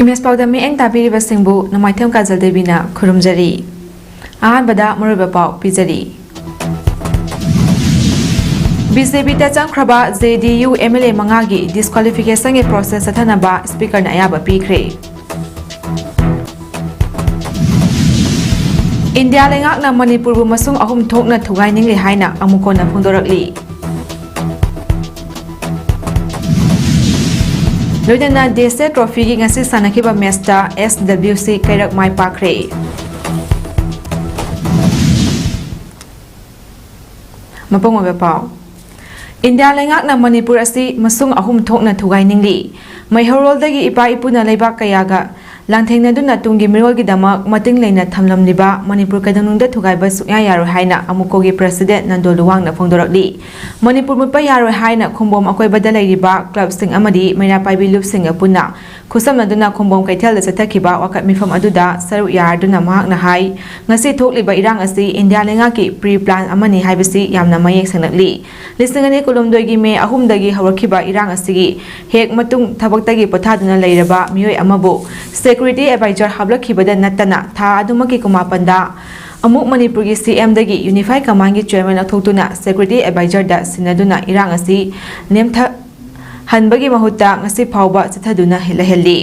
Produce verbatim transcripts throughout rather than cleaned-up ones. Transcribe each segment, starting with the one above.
ꯃꯦꯁ ꯄꯥꯎꯗ ꯃꯤꯠꯌꯦꯡ ꯇꯥꯕꯤꯔꯤꯕꯁꯤꯡꯕꯨ ꯅꯣꯡꯃꯥꯏꯊꯦꯝ ꯀꯥꯖꯜ ꯗꯦꯕꯤꯅ ꯈꯨꯔꯨꯝꯖꯔꯤ꯫ ꯑꯍꯥꯟꯕꯗ ꯃꯔꯨꯑꯣꯏꯕ ꯄꯥꯎ ꯄꯤꯖꯔꯤ꯫ ꯕꯤ ꯖꯦ ꯄꯤꯗ ꯆꯪꯈ꯭ꯔꯕ J D U M L A ꯃꯉꯥꯒꯤ ꯗꯤꯁꯀ꯭ꯋꯥꯂꯤꯐꯤꯀꯦꯁꯟꯒꯤ ꯄ꯭ꯔꯣꯁꯦꯁ ꯆꯠꯊꯅꯕ ꯁ꯭ꯄꯤꯀꯔꯅ ꯑꯌꯥꯕ ꯄꯤꯈ꯭ꯔꯦ꯫ ꯏꯟꯗꯤꯌꯥ ꯂꯩꯉꯥꯛꯅ ꯃꯅꯤꯄꯨꯔꯕꯨ ꯃꯁꯨꯡ ꯑꯍꯨꯝ ꯊꯣꯛꯅ ꯊꯨꯒꯥꯏꯅꯤꯡꯂꯤ ꯍꯥꯏꯅ ꯑꯃꯨꯛ ꯍꯟꯅ ꯐꯣꯡꯗꯣꯔꯛꯂꯤ꯫ ꯂꯣꯏꯅꯅ ꯗꯦꯁꯦ ꯇ꯭ꯔꯣꯐꯤꯒꯤ ꯉꯁꯤ ꯁꯥꯟꯅꯈꯤꯕ ꯃꯦꯁꯇ ꯑꯦꯁ ꯗꯕ꯭ꯂꯤꯎ ꯁꯤ ꯀꯩꯔꯛ ꯃꯥꯏ ꯄꯥꯛꯈ꯭ꯔꯦ꯫ ꯃꯄꯨꯡ ꯑꯣꯏꯕ ꯄꯥꯎ꯫ ꯏꯟꯗꯤꯌꯥ ꯂꯩꯉꯥꯛꯅ ꯃꯅꯤꯄꯨꯔ ꯑꯁꯤ ꯃꯁꯨꯡ ꯑꯍꯨꯝ ꯊꯣꯛꯅ ꯊꯨꯒꯥꯏꯅꯤꯡꯂꯤ꯫ ꯃꯩꯍꯧꯔꯣꯜꯗꯒꯤ ꯏꯄꯥ ꯏꯄꯨꯅ ꯂꯩꯕꯥꯛ ꯀꯌꯥꯒ ꯂꯥꯟꯊꯦꯡꯅꯗꯨꯅ ꯇꯨꯡꯒꯤ ꯃꯤꯔꯣꯜꯒꯤꯗꯃꯛ ꯃꯇꯤꯡ ꯂꯩꯅ ꯊꯝꯂꯝꯂꯤꯕ ꯃꯅꯤꯄꯨꯔ ꯀꯩꯗꯧꯅꯨꯡꯗ ꯊꯨꯒꯥꯏꯕ ꯁꯨꯛꯌꯥ ꯌꯥꯔꯣꯏ ꯍꯥꯏꯅ ꯑꯃꯨꯛꯀꯣꯒꯤ ꯄ꯭ꯔꯦꯁꯤꯗꯦꯟꯠ ꯅꯟꯗꯣ ꯂꯨꯋꯥꯡꯅ ꯐꯣꯡꯗꯣꯔꯛꯂꯤ꯫ ꯃꯅꯤꯄꯨꯔ ꯃꯨꯠꯄ ꯌꯥꯔꯣꯏ ꯍꯥꯏꯅ ꯈꯣꯡꯕꯣꯝ ꯑꯀꯣꯏꯕꯗ ꯂꯩꯔꯤꯕ ꯀ꯭ꯂꯕꯁꯤꯡ ꯑꯃꯗꯤ ꯃꯩꯔꯥ ꯄꯥꯏꯕꯤ ꯂꯨꯞꯁꯤꯡꯒ ꯄꯨꯟꯅ ꯈꯨꯠꯁꯝꯅꯗꯨꯅ ꯈꯣꯡꯕꯣꯝ ꯀꯩꯊꯦꯜꯗ ꯆꯠꯊꯈꯤꯕ ꯋꯥꯀꯠ ꯃꯤꯐꯝ ꯑꯗꯨꯗ ꯁꯔꯨꯛ ꯌꯥꯔꯗꯨꯅ ꯃꯍꯥꯛꯅ ꯍꯥꯏ, ꯉꯁꯤ ꯊꯣꯛꯂꯤꯕ ꯏꯔꯥꯡ ꯑꯁꯤ ꯏꯟꯗꯤꯌꯥ ꯂꯩꯉꯥꯛꯀꯤ ꯄ꯭ꯔꯤ ꯄ꯭ꯂꯥꯟ ꯑꯃꯅꯤ ꯍꯥꯏꯕꯁꯤ ꯌꯥꯝꯅ ꯃꯌꯦꯛ ꯁꯦꯡꯂꯛꯂꯤ꯫ ꯂꯤꯁꯤꯡ ꯑꯅꯤ ꯀꯨꯟꯍꯨꯝꯗꯣꯏꯒꯤ ꯃꯦ ꯑꯍꯨꯝꯗꯒꯤ ꯍꯧꯔꯛꯈꯤꯕ ꯏꯔꯥꯡ ꯑꯁꯤꯒꯤ ꯍꯦꯛ ꯃꯇꯨꯡ ꯊꯕꯛꯇꯒꯤ ꯄꯣꯊꯥꯗꯨꯅ ꯂꯩꯔꯕ ꯃꯤꯑꯣꯏ ꯑꯃꯕꯨ ꯁꯦꯀ꯭ꯌꯨꯔꯤꯇꯤ ꯑꯦꯗꯚꯥꯏꯖꯔ ꯍꯥꯞꯂꯛꯈꯤꯕꯗ ꯅꯠꯇꯅ ꯊꯥ ꯑꯗꯨꯃꯛꯀꯤ ꯀꯨꯃꯥꯄꯟꯗ ꯑꯃꯨꯛ ꯃꯅꯤꯄꯨꯔꯒꯤ ꯁꯤ ꯑꯦꯝꯗꯒꯤ ꯌꯨꯅꯤꯐꯥꯏ ꯀꯃꯥꯟꯒꯤ ꯆꯤꯌꯔꯃꯦꯟ ꯂꯧꯊꯣꯛꯇꯨꯅ ꯁꯦꯀ꯭ꯌꯨꯔꯤꯇꯤ ꯑꯦꯗꯚꯥꯏꯖꯔꯗ ꯁꯤꯟꯅꯗꯨꯅ ꯏꯔꯥꯡ ꯑꯁꯤ ꯅꯦꯝꯊ ꯍꯟꯕꯒꯤ ꯃꯍꯨꯠꯇ ꯉꯁꯤ ꯐꯥꯎꯕ ꯆꯠꯊꯗꯨꯅ ꯂꯩꯍꯜꯂꯤ꯫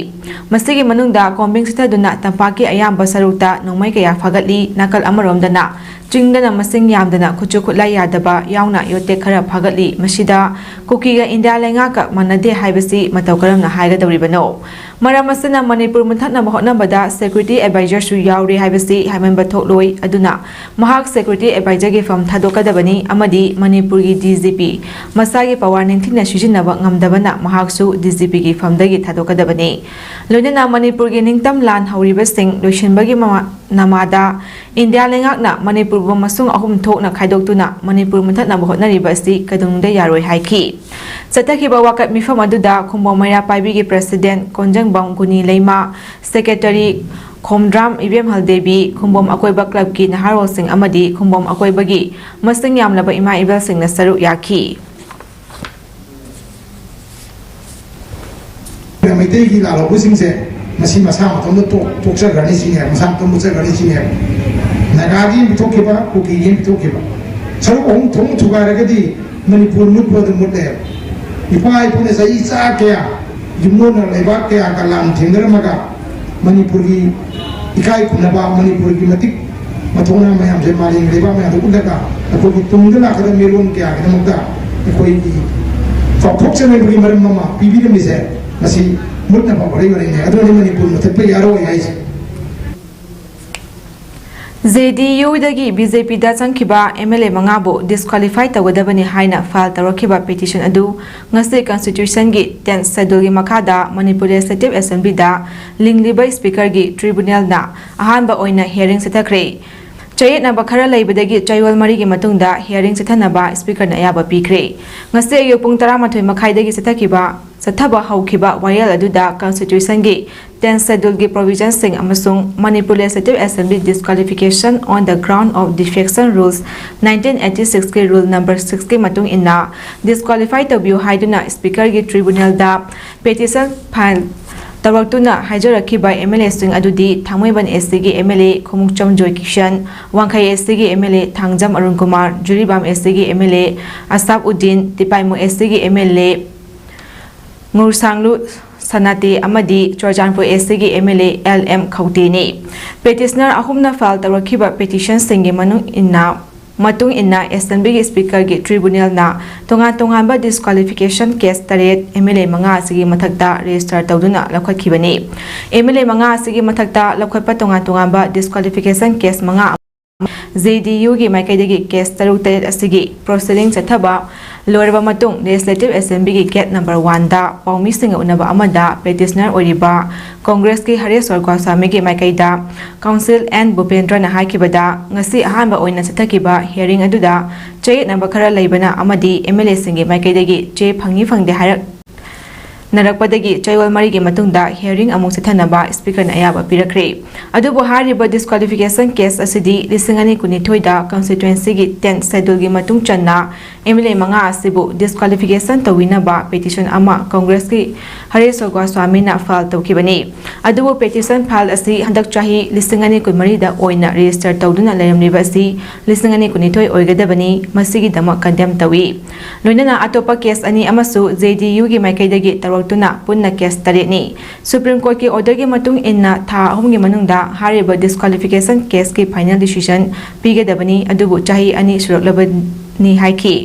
ꯃꯁꯤꯒꯤ ꯃꯅꯨꯡꯗ ꯀꯣꯝꯕꯤꯡ ꯆꯠꯊꯗꯨꯅ ꯇꯝꯄꯥꯛꯀꯤ ꯑꯌꯥꯝꯕ ꯁꯔꯨꯛꯇ ꯅꯣꯡꯃꯩ ꯀꯌꯥ ꯐꯥꯒꯠꯂꯤ, ꯅꯥꯀꯜ ꯑꯃꯔꯣꯝꯗꯅ ꯆꯤꯡꯗꯅ ꯃꯁꯤꯡ ꯌꯥꯝꯗꯅ ꯈꯨꯠꯁꯨ ꯈꯨꯠꯂꯥꯏ ꯌꯥꯗꯕ ꯌꯥꯎꯅ ꯌꯣꯠꯇꯦꯛ ꯈꯔ ꯐꯥꯒꯠꯂꯤ꯫ ꯃꯁꯤꯗ ꯀꯨꯀꯤꯒ ꯏꯟꯗꯤꯌꯥ ꯂꯩꯉꯥꯛꯀ ꯃꯥꯟꯅꯗꯦ ꯍꯥꯏꯕꯁꯤ ꯃꯇꯧ ꯀꯔꯝꯅ ꯍꯥꯏꯒꯗꯧꯔꯤꯕꯅꯣ? ꯃꯔꯝ ꯑꯁꯤꯅ ꯃꯅꯤꯄꯨꯔ ꯃꯨꯠꯊꯠꯅꯕ ꯍꯣꯠꯅꯕꯗ ꯁꯦꯀ꯭ꯌꯨꯔꯤꯇꯤ ꯑꯦꯗꯚꯥꯏꯖꯔꯁꯨ ꯌꯥꯎꯔꯤ ꯍꯥꯏꯕꯁꯤ ꯍꯥꯏꯃꯟꯕ ꯊꯣꯛꯂꯣꯏ꯫ ꯑꯗꯨꯅ ꯃꯍꯥꯛ ꯁꯦꯀ꯭ꯌꯨꯔꯤꯇꯤ ꯑꯦꯗꯚꯥꯏꯖꯔꯒꯤ ꯐꯝ ꯊꯥꯗꯣꯛꯀꯗꯕꯅꯤ ꯑꯃꯗꯤ ꯃꯅꯤꯄꯨꯔꯒꯤ ꯗꯤ ꯖꯤ ꯄꯤ ꯃꯁꯥꯒꯤ ꯄꯋꯥꯔ ꯅꯤꯡꯊꯤꯅ ꯁꯤꯖꯤꯟꯅꯕ ꯉꯝꯗꯕꯅ ꯃꯍꯥꯛꯁꯨ ꯗꯤ ꯖꯤ ꯄꯤꯒꯤ ꯐꯝꯗꯒꯤ ꯊꯥꯗꯣꯛꯀꯗꯕꯅꯤ꯫ ꯂꯣꯏꯅꯅ ꯃꯅꯤꯄꯨꯔꯒꯤ ꯅꯤꯡꯇꯝ ꯂꯥꯟ ꯍꯧꯔꯤꯕꯁꯤꯡ ꯂꯣꯏꯁꯤꯟꯕꯒꯤ ꯃꯃꯥ-, ꯅꯃꯥꯗ ꯏꯟꯗꯤꯌꯥ ꯂꯩꯉꯥꯛꯅ ꯃꯅꯤꯄꯨꯔꯕꯨ ꯃꯁꯨꯡ ꯑꯍꯨꯝ ꯊꯣꯛꯅ ꯈꯥꯏꯗꯣꯛꯇꯨꯅ ꯃꯅꯤꯄꯨꯔ ꯃꯨꯠꯊꯠꯅꯕ ꯍꯣꯠꯅꯔꯤꯕ ꯑꯁꯤ ꯀꯩꯗꯧꯅꯨꯡꯗ ꯌꯥꯔꯣꯏ ꯍꯥꯏꯈꯤ꯫ ꯆꯠꯊꯈꯤꯕ ꯋꯥꯀꯠ ꯃꯤꯐꯝ ꯑꯗꯨꯗ ꯈꯣꯡꯕꯣꯝ ꯃꯩꯔꯥ ꯄꯥꯏꯕꯤꯒꯤ ꯄ꯭ꯔꯦꯁꯤꯗꯦꯟꯠ ꯀꯣꯟꯖꯪꯕꯝ ꯒꯨꯅꯤ ꯂꯩꯃ, ꯁꯦꯀ꯭ꯔꯦꯇꯔꯤ ꯈꯣꯝꯗ꯭ꯔꯥꯝ ꯏꯕꯦꯝꯍꯜ ꯗꯦꯕꯤ, ꯈꯣꯡꯕꯣꯝ ꯑꯀꯣꯏꯕ ꯀ꯭ꯂꯕꯀꯤ ꯅꯍꯥꯔꯣꯜꯁꯤꯡ ꯑꯃꯗꯤ ꯈꯣꯡꯕꯣꯝ ꯑꯀꯣꯏꯕꯒꯤ ꯃꯁꯤꯡ ꯌꯥꯝꯂꯕ ꯏꯃꯥ ꯏꯕꯦꯜꯁꯤꯡꯅ ꯁꯔꯨꯛ ꯌꯥꯈꯤ꯫ ꯃꯩꯇꯩꯒꯤ ꯂꯥꯜꯍꯧꯕꯁꯤꯡꯁꯦ ꯃꯁꯤ ꯃꯁꯥ ꯃꯇꯣꯝꯇ ꯇꯣꯛ- ꯇꯣꯛꯆꯈ꯭ꯔꯅꯤ ꯁꯤꯅꯦ, ꯃꯁꯥ ꯃꯇꯣꯝꯇ ꯆꯠꯈ꯭ꯔꯅꯤ ꯁꯤꯅꯦ꯫ ꯅꯥꯒꯥꯒꯤ ꯑꯃ ꯄꯤꯊꯣꯛꯈꯤꯕ, ꯀꯨꯀꯤꯒꯤ ꯑꯃ ꯄꯤꯊꯣꯛꯈꯤꯕ, ꯁꯔꯨꯛ ꯑꯍꯨꯝ ꯊꯣꯛꯅ ꯊꯨꯒꯥꯏꯔꯒꯗꯤ ꯃꯅꯤꯄꯨꯔ ꯃꯨꯠꯄ ꯑꯗꯨꯝ ꯃꯨꯠꯂꯦ꯫ ꯏꯄꯥ ꯏꯄꯨꯅ ꯆꯍꯤ ꯆꯥ ꯀꯌꯥ ꯌꯨꯝꯂꯣꯟꯅ ꯂꯩꯕꯥꯛ ꯀꯌꯥꯒ ꯂꯥꯟ ꯊꯦꯡꯅꯔꯝꯃꯒ ꯃꯅꯤꯄꯨꯔꯒꯤ ꯏꯀꯥꯏ ꯈꯨꯝꯅꯕ, ꯃꯅꯤꯄꯨꯔꯒꯤ ꯃꯇꯤꯛ ꯃꯊꯧꯅꯥ ꯃꯌꯥꯝꯁꯦ ꯃꯥꯂꯦꯝꯒꯤ ꯂꯩꯕꯥꯛ ꯃꯌꯥꯝꯗ ꯎꯠꯂꯒ ꯑꯩꯈꯣꯏꯒꯤ ꯇꯨꯡꯗ ꯂꯥꯛꯀꯗꯕ ꯃꯤꯔꯣꯟ ꯀꯌꯥꯒꯤꯗꯃꯛꯇ ꯑꯩꯈꯣꯏꯒꯤ ꯆꯥꯎꯊꯣꯛꯆꯅꯕꯒꯤ ꯃꯔꯝ ꯑꯃ ꯄꯤꯕꯤꯔꯝꯃꯤꯁꯦ, ꯃꯁꯤ ꯃꯨꯠꯅꯕ ꯍꯣꯠꯅꯔꯤꯕꯅꯤꯅꯦ꯫ ꯑꯗꯨꯅꯅꯤ ꯃꯅꯤꯄꯨꯔ ꯃꯨꯊꯠꯄ ꯌꯥꯔꯣꯏ ꯍꯥꯏꯁꯦ꯫ ꯖꯦ ꯗꯤ ꯌꯨꯗꯒꯤ ꯕꯤ ꯖꯦ ꯄꯤꯗ ꯆꯪꯈꯤꯕ ꯑꯦꯝ ꯑꯦꯜ ꯑꯦ ꯃꯉꯥꯕꯨ ꯗꯤꯁꯀ꯭ꯋꯥꯂꯤꯐꯥꯏ ꯇꯧꯒꯗꯕꯅꯤ ꯍꯥꯏꯅ ꯐꯥꯏꯜ ꯇꯧꯔꯛꯈꯤꯕ ꯄꯤꯇꯤꯁꯟ ꯑꯗꯨ ꯉꯁꯤ ꯀꯟꯁꯇꯤꯇ꯭ꯌꯨꯁꯟꯒꯤ ꯇꯦꯟ ꯁꯦꯗꯨꯜꯒꯤ ꯃꯈꯥꯗ ꯃꯅꯤꯄꯨꯔ ꯂꯦꯖꯤꯁꯂꯦꯇꯤꯚ ꯑꯦꯁꯦꯝꯕ꯭ꯂꯤꯗ ꯂꯤꯡꯂꯤꯕ ꯁ꯭ꯄꯤꯀꯔꯒꯤ ꯇ꯭ꯔꯤꯕꯨꯅꯦꯜꯅ ꯑꯍꯥꯟꯕ ꯑꯣꯏꯅ ꯍꯤꯌꯥꯔꯤꯡ ꯆꯠꯊꯈ꯭ꯔꯦ꯫ ꯆꯌꯦꯠꯅꯕ ꯈꯔ ꯂꯩꯕꯗꯒꯤ ꯆꯌꯣꯜ ꯃꯔꯤꯒꯤ ꯃꯇꯨꯡꯗ ꯍꯤꯌꯥꯔꯤꯡ ꯆꯠꯊꯅꯕ ꯁ꯭ꯄꯤꯀꯔꯅ ꯑꯌꯥꯕ ꯄꯤꯈ꯭ꯔꯦ꯫ ꯉꯁꯤ ꯑꯌꯨꯛ ꯄꯨꯡ ꯇꯔꯥꯃꯥꯊꯣꯏ ꯃꯈꯥꯏꯗꯒꯤ ꯆꯠꯊꯈꯤꯕ ꯆꯠꯊꯕ ꯍꯧꯈꯤꯕ ꯋꯥꯌꯦꯜ ꯑꯗꯨꯗ ꯀꯟꯁꯇꯤꯇ꯭ꯌꯨꯁꯟꯒꯤ ꯇꯦꯟ ꯁꯦꯗꯨꯜꯒꯤ ꯄ꯭ꯔꯣꯚꯤꯖꯟꯁꯤꯡ ꯑꯃꯁꯨꯡ Manipur legislative assembly disqualification on the ground of defection rules nineteen eighty ꯁꯤꯛꯁꯀꯤ ꯔꯨꯜ ꯅꯝꯕꯔ ꯁꯤꯛꯁꯀꯤ ꯃꯇꯨꯡ ꯏꯟꯅ ꯗꯤꯁꯀ꯭ꯋꯥꯂꯤꯐꯥꯏ ꯇꯧꯕꯤꯌꯨ ꯍꯥꯏꯗꯨꯅ ꯁ꯭ꯄꯤꯀꯔꯒꯤ ꯇ꯭ꯔꯤꯕꯨꯅꯦꯜꯗ ꯄꯦꯇꯤꯁꯟ ꯐꯥꯏꯜ ꯇꯧꯔꯛꯇꯨꯅ ꯍꯥꯏꯖꯔꯛꯈꯤꯕ ꯑꯦꯝ ꯑꯦꯜ ꯑꯦꯁꯤꯡ ꯑꯗꯨꯗꯤ ꯊꯥꯡꯃꯩꯕꯟ ꯑꯦꯁ ꯇꯤꯒꯤ ꯑꯦꯝ ꯑꯦꯜ ꯑꯦ ꯈꯣꯡꯎꯞꯆꯝ ꯖꯣꯏꯀꯤꯁꯟ, ꯋꯥꯡꯈꯩ ꯑꯦꯁ ꯇꯤꯒꯤ M L A Thangjam Arun Kumar, Jiribam S ꯇꯤꯒꯤ ꯑꯦꯝ ꯑꯦꯜ ꯑꯦ ꯑꯁꯥꯞ ꯎꯗꯤꯟ, ꯇꯤꯄꯥꯏꯃꯨ ꯑꯦꯁ ꯇꯤꯒꯤ ꯑꯦꯝ ꯑꯦꯜ ꯑꯦ ꯉꯨꯔꯁꯥꯡꯂꯨ ꯁꯅꯥꯇꯦ ꯑꯃꯗꯤ ꯆꯨꯔꯆꯥꯟꯄꯨꯔ ꯑꯦꯁ ꯇꯤꯒꯤ M L A L M ꯈꯧꯇꯦꯅꯤ꯫ ꯄꯦꯇꯤꯁꯅꯔ ꯑꯍꯨꯝꯅ ꯐꯥꯏꯜ ꯇꯧꯔꯛꯈꯤꯕ ꯄꯦꯇꯤꯁꯟꯁꯤꯡꯒꯤ ꯃꯅꯨꯡ ꯏꯟꯅ ꯃꯇꯨꯡ ꯏꯟꯅ ꯑꯦꯁꯦꯝꯕ꯭ꯂꯤꯒꯤ ꯁ꯭ꯄꯤꯀꯔꯒꯤ ꯇ꯭ꯔꯤꯕꯨꯅꯦꯜꯅ ꯇꯣꯉꯥꯟ ꯇꯣꯉꯥꯟꯕ ꯗꯤꯁꯀ꯭ꯋꯥꯂꯤꯐꯤꯀꯦꯁꯟ ꯀꯦꯁ ꯇꯔꯦꯠ ꯑꯦꯝ ꯑꯦꯜ ꯑꯦ ꯃꯉꯥ ꯑꯁꯤꯒꯤ ꯃꯊꯛꯇ ꯔꯦꯖꯤꯁꯇꯔ ꯇꯧꯗꯨꯅ ꯂꯧꯈꯠꯈꯤꯕꯅꯤ꯫ ꯑꯦꯝ ꯑꯦꯜ ꯑꯦ ꯃꯉꯥ ꯑꯁꯤꯒꯤ ꯃꯊꯛꯇ ꯂꯧꯈꯠꯄ ꯇꯣꯉꯥꯟ ꯇꯣꯉꯥꯟꯕ ꯗꯤꯁꯀ꯭ꯋꯥꯂꯤꯐꯤꯀꯦꯁꯟ ꯀꯦꯁ ꯃꯉꯥ ꯖꯦ ꯗꯤ ꯌꯨꯒꯤ ꯃꯥꯏꯀꯩꯗꯒꯤ ꯀꯦꯁ ꯇꯔꯨꯛ ꯇꯔꯦꯠ ꯑꯁꯤꯒꯤ ꯄ꯭ꯔꯣꯁꯤꯗꯤꯡ ꯆꯠꯊꯕ ꯂꯣꯏꯔꯕ ꯃꯇꯨꯡ ꯂꯦꯖꯤꯁꯂꯦꯇꯤꯚ ꯑꯦꯁꯦꯝꯕ꯭ꯂꯤꯒꯤ ꯒꯦꯠ ꯅꯝꯕꯔ ꯋꯥꯟꯗ ꯄꯥꯎꯃꯤꯁꯤꯡꯒ ꯎꯅꯕ ꯑꯃꯗ ꯄꯦꯇꯤꯁꯅꯔ ꯑꯣꯏꯔꯤꯕ ꯀꯣꯡꯒ꯭ꯔꯦꯁꯀꯤ ꯍꯔꯦꯁ꯭ꯋꯔ ꯒꯣꯁ꯭ꯋꯥꯃꯤꯒꯤ ꯃꯥꯏꯀꯩꯗ ꯀꯥꯎꯟꯁꯤꯜ ꯑꯦꯟ ꯚꯨꯄꯦꯟꯗ꯭ꯔꯅ ꯍꯥꯏꯈꯤꯕꯗ ꯉꯁꯤ ꯑꯍꯥꯟꯕ ꯑꯣꯏꯅ ꯆꯠꯊꯈꯤꯕ ꯍꯤꯌꯥꯔꯤꯡ ꯑꯗꯨꯗ ꯆꯌꯦꯠꯅꯕ ꯈꯔ ꯂꯩꯕꯅ ꯑꯃꯗꯤ ꯑꯦꯝ ꯑꯦꯜ ꯑꯦꯁꯤꯡꯒꯤ ꯃꯥꯏꯀꯩꯗꯒꯤ ꯆꯦ ꯐꯪꯏ ꯐꯪꯗꯦ ꯍꯥꯏꯔꯛ ꯅꯔꯛꯄꯗꯒꯤ ꯆꯌꯣꯜ ꯃꯔꯤꯒꯤ ꯃꯇꯨꯡꯗ hearing ꯑꯃꯨꯛ ꯆꯠꯊꯅꯕ Speakerꯅ ꯑꯌꯥꯕ ꯄꯤꯔꯛꯈ꯭ꯔꯦ꯫ ꯑꯗꯨꯕꯨ ꯍꯥꯏꯔꯤꯕ disqualification case ꯑꯁꯤꯗꯤ ꯂꯤꯁꯤꯡ ꯑꯅꯤ ꯀꯨꯟꯅꯤꯊꯣꯏꯗ constituencyꯒꯤ tenth scheduleꯒꯤ ꯃꯇꯨꯡ ꯆꯟꯅ MLA ꯃꯉꯥ ꯑꯁꯤꯕꯨ disqualification ꯇꯧꯕꯤꯅꯕ petition ꯑꯃ Congressꯀꯤ ꯍꯔꯦꯁ ꯒꯣꯁ꯭ꯋꯥꯃꯤꯅ file ꯇꯧꯈꯤꯕꯅꯤ꯫ ꯑꯗꯨꯕꯨ petition file ꯑꯁꯤ ꯍꯟꯗꯛ ꯆꯍꯤ ꯂꯤꯁꯤꯡ ꯑꯅꯤ ꯀꯨꯟꯃꯔꯤꯗ ꯑꯣꯏꯅ register ꯇꯧꯗꯨꯅ ꯂꯩꯔꯝꯂꯤꯕ ꯑꯁꯤ ꯂꯤꯁꯤꯡ ꯑꯅꯤ ꯀꯨꯟꯅꯤꯊꯣꯏ ꯑꯣꯏꯒꯗꯕꯅꯤ, ꯃꯁꯤꯒꯤꯗꯃꯛ condemn ꯇꯧꯏ꯫ ꯂꯣꯏꯅꯅ ꯑꯇꯣꯞꯄ case ꯑꯅꯤ ꯑꯃꯁꯨ JDUꯒꯤ ꯃꯥꯏꯀꯩꯗꯒꯤ ꯇꯧꯔꯛꯇꯨꯅ ꯄꯨꯟꯅ case ꯇꯔꯦꯠꯅꯤ꯫ Supreme Courtꯀꯤ orderꯒꯤ ꯃꯇꯨꯡ ꯏꯟꯅ ꯊꯥ ꯑꯍꯨꯝꯒꯤ ꯃꯅꯨꯡꯗ ꯍꯥꯏꯔꯤꯕ disqualification caseꯀꯤ final decision ꯄꯤꯒꯗꯕꯅꯤ, ꯑꯗꯨꯕꯨ ꯆꯍꯤ ꯑꯅꯤ ꯁꯨꯔꯛꯂꯕꯅꯤ ꯍꯥꯏꯈꯤ꯫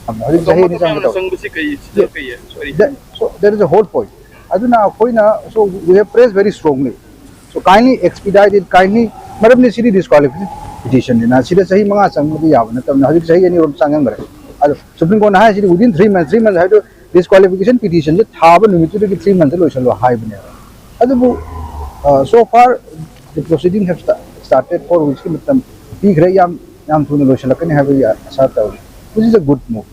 ꯍꯧꯖꯤꯛ ꯆꯍꯤ ꯑꯅꯤ ꯆꯪꯒꯗꯧꯔꯦ꯫ ꯆꯪꯕꯁꯤ ꯀꯩ ꯁꯤꯗ Yes. ꯀꯩ ꯀꯔꯤ That, so that is the whole point. ꯑꯗꯨꯅ ꯑꯩꯈꯣꯏꯅ, so we have pressed very strongly. So kindly expedite it, kindly. ꯃꯔꯝꯗꯤ ꯁꯤꯗꯤ disqualification petitionꯅꯤꯅ ꯁꯤꯗ ꯆꯍꯤ ꯃꯉꯥ ꯆꯪꯕꯗꯤ ꯌꯥꯕ ꯅꯠꯇꯕꯅ ꯍꯧꯖꯤꯛ ꯆꯍꯤ ꯑꯅꯤ ꯑꯍꯨꯝ ꯆꯪꯍꯟꯈ꯭ꯔꯦ꯫ ꯑꯗꯣ Supreme Courtꯅ ꯍꯥꯏꯁꯤꯗꯤ within three months, three months ꯍꯥꯏꯗꯣ disqualification petitionꯁꯦ ꯊꯥꯕ ꯅꯨꯃꯤꯠꯇꯨꯗꯒꯤ three months ꯂꯣꯏꯁꯜꯂꯣ ꯍꯥꯏꯕꯅꯦꯕ꯫ ꯑꯗꯨꯕꯨ so far the proceeding have started for weeksꯀꯤ ꯃꯇꯝ ꯄꯤꯈ꯭ꯔꯦ꯫ ꯌꯥꯝ ꯌꯥꯝ ꯊꯨꯅ ꯂꯣꯏꯁꯤꯜꯂꯛꯀꯅꯤ ꯍꯥꯏꯕꯒꯤ ꯑꯁꯥ ꯇꯧꯔꯤ꯫ This is a good move.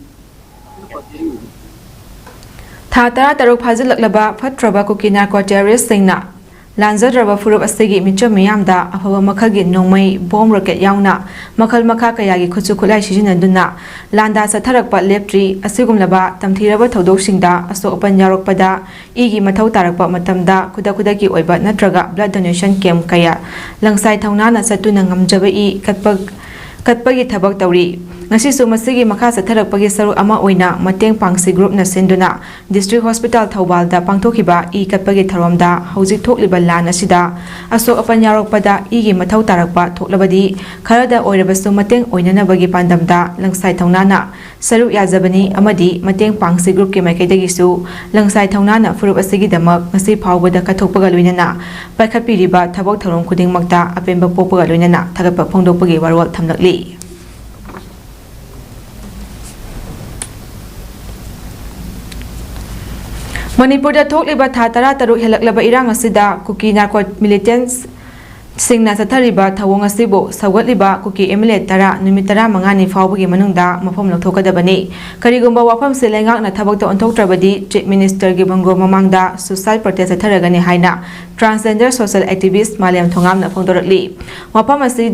ꯊꯥ ꯇꯔꯥ ꯇꯔꯨꯛ ꯐꯥꯖꯤꯜꯂꯛꯂꯕ ꯐꯠꯇ꯭ꯔꯕ ꯀꯨꯀꯤ narco terroristꯁꯤꯡꯅ ꯂꯥꯟꯖꯗ꯭ꯔꯕ ꯐꯨꯔꯨꯞ ꯑꯁꯤꯒꯤ ꯃꯤꯆꯝ ꯃꯤꯌꯥꯝꯗ ꯑꯐꯕ ꯃꯈꯜꯒꯤ ꯅꯣꯡꯃꯩ, bomb, rocket ꯌꯥꯎꯅ ꯃꯈꯜ ꯃꯈꯥ ꯀꯌꯥꯒꯤ ꯈꯨꯠꯁꯨ ꯈꯨꯠꯂꯥꯏ ꯁꯤꯖꯤꯟꯅꯗꯨꯅ ꯂꯥꯟꯗꯥ ꯆꯠꯊꯔꯛꯄ ꯂꯦꯞꯇ꯭ꯔꯤ꯫ ꯑꯁꯤꯒꯨꯝꯂꯕ ꯇꯝꯊꯤꯔꯕ ꯊꯧꯗꯣꯛꯁꯤꯡꯗ ꯑꯁꯣꯛ ꯑꯄꯟ ꯌꯥꯎꯔꯛꯄꯗ ꯏꯒꯤ ꯃꯊꯧ ꯇꯥꯔꯛꯄ ꯃꯇꯝꯗ ꯈꯨꯗꯛ ꯈꯨꯗꯛꯀꯤ ꯑꯣꯏꯕ ꯅꯠꯇ꯭ꯔꯒ blood donation camp ꯀꯌꯥ ꯂꯪꯁꯥꯏ ꯊꯧꯅꯥꯅ ꯆꯠꯇꯨꯅ ꯉꯝꯖꯕ ꯏ ꯀꯠꯄ ꯀꯠꯄꯒꯤ ꯊꯕꯛ ꯇꯧꯔꯤ꯫ ꯉꯁꯤꯁꯨ ꯃꯁꯤꯒꯤ ꯃꯈꯥ ꯆꯠꯊꯔꯛꯄꯒꯤ ꯁꯔꯨꯛ ꯑꯃ ꯑꯣꯏꯅ ꯃꯇꯦꯡ ꯄꯥꯡꯁꯤ groupꯅ ꯁꯤꯟꯗꯨꯅ District Hospital ꯊꯧꯕꯥꯜꯗ ꯄꯥꯡꯊꯣꯛꯈꯤꯕ ꯏ ꯀꯠꯄꯒꯤ ꯊꯧꯔꯝꯗ ꯍꯧꯖꯤꯛ ꯊꯣꯛꯂꯤꯕ ꯂꯥꯟ ꯑꯁꯤꯗ ꯑꯁꯣꯛ ꯑꯄꯟ ꯌꯥꯎꯔꯛꯄꯗ ꯏꯒꯤ ꯃꯊꯧ ꯇꯥꯔꯛꯄ ꯊꯣꯛꯂꯕꯗꯤ ꯈꯔꯗ ꯑꯣꯏꯔꯕꯁꯨ ꯃꯇꯦꯡ ꯑꯣꯏꯅꯅꯕꯒꯤ ꯄꯥꯟꯗꯝꯗ ꯂꯪꯁꯥꯏ ꯊꯧꯅꯥꯅ ꯁꯔꯨꯛ ꯌꯥꯖꯕꯅꯤ ꯑꯃꯗꯤ ꯃꯇꯦꯡ ꯄꯥꯡꯁꯤ groupꯀꯤ ꯃꯥꯏꯀꯩꯗꯒꯤꯁꯨ ꯂꯪꯁꯥꯏ ꯊꯧꯅꯥꯅ ꯐꯨꯔꯨꯞ ꯑꯁꯤꯒꯤꯗꯃꯛ ꯉꯁꯤ ꯐꯥꯎꯕꯗ ꯀꯠꯊꯣꯛꯄꯒ ꯂꯣꯏꯅꯅ ꯄꯥꯏꯈꯠꯄꯤꯔꯤꯕ ꯊꯕꯛ ꯊꯧꯔꯝ ꯈꯨꯗꯤꯡꯃꯛꯇ ꯑꯄꯦꯟꯕ ꯄꯣꯛꯄꯒ ꯂꯣꯏꯅꯅ ꯊꯥꯒꯠꯄ ꯐꯣꯡꯗꯣꯛꯄꯒꯤ ꯋꯥꯔꯣꯜ ꯊꯝꯂꯛꯂꯤ꯫ ꯃꯅꯤꯄꯨꯔꯗ ꯊꯣꯛꯂꯤꯕ ꯊꯥ ꯇꯔꯥ ꯇꯔꯨꯛ ꯍꯦꯜꯂꯛꯂꯕ ꯏꯔꯥꯡ ꯑꯁꯤꯗ ꯀꯨꯀꯤ narco militants ꯁꯤꯡꯅ ꯆꯠꯊꯔꯤꯕ ꯊꯧꯑꯣꯡ ꯑꯁꯤꯕꯨ ꯁꯧꯒꯠꯂꯤꯕ ꯀꯨꯀꯤ ꯑꯦꯝ ꯑꯦꯜ ꯑꯦ ꯇꯔꯥ ꯅꯨꯃꯤꯠ ꯇꯔꯥꯃꯉꯥꯅꯤ ꯐꯥꯎꯕꯒꯤ ꯃꯅꯨꯡꯗ ꯃꯐꯝ ꯂꯧꯊꯣꯛꯀꯗꯕꯅꯤ꯫ ꯀꯔꯤꯒꯨꯝꯕ ꯋꯥꯐꯝꯁꯤ ꯂꯩꯉꯥꯛꯅ ꯊꯕꯛꯇ ꯑꯣꯟꯊꯣꯛꯇ꯭ꯔꯕꯗꯤ ꯆꯤꯐ ꯃꯤꯅꯤꯁꯇꯔꯒꯤ ꯕꯪꯒ꯭ꯂꯣ ꯃꯃꯥꯡꯗ suicide protest ꯆꯠꯊꯔꯒꯅꯤ ꯍꯥꯏꯅ transgender social activist ꯃꯥꯂꯦꯝ ꯊꯣꯉꯥꯝꯅ ꯐꯣꯡꯗꯣꯔꯛꯂꯤ꯫ ꯋꯥꯐꯝ ꯑꯁꯤ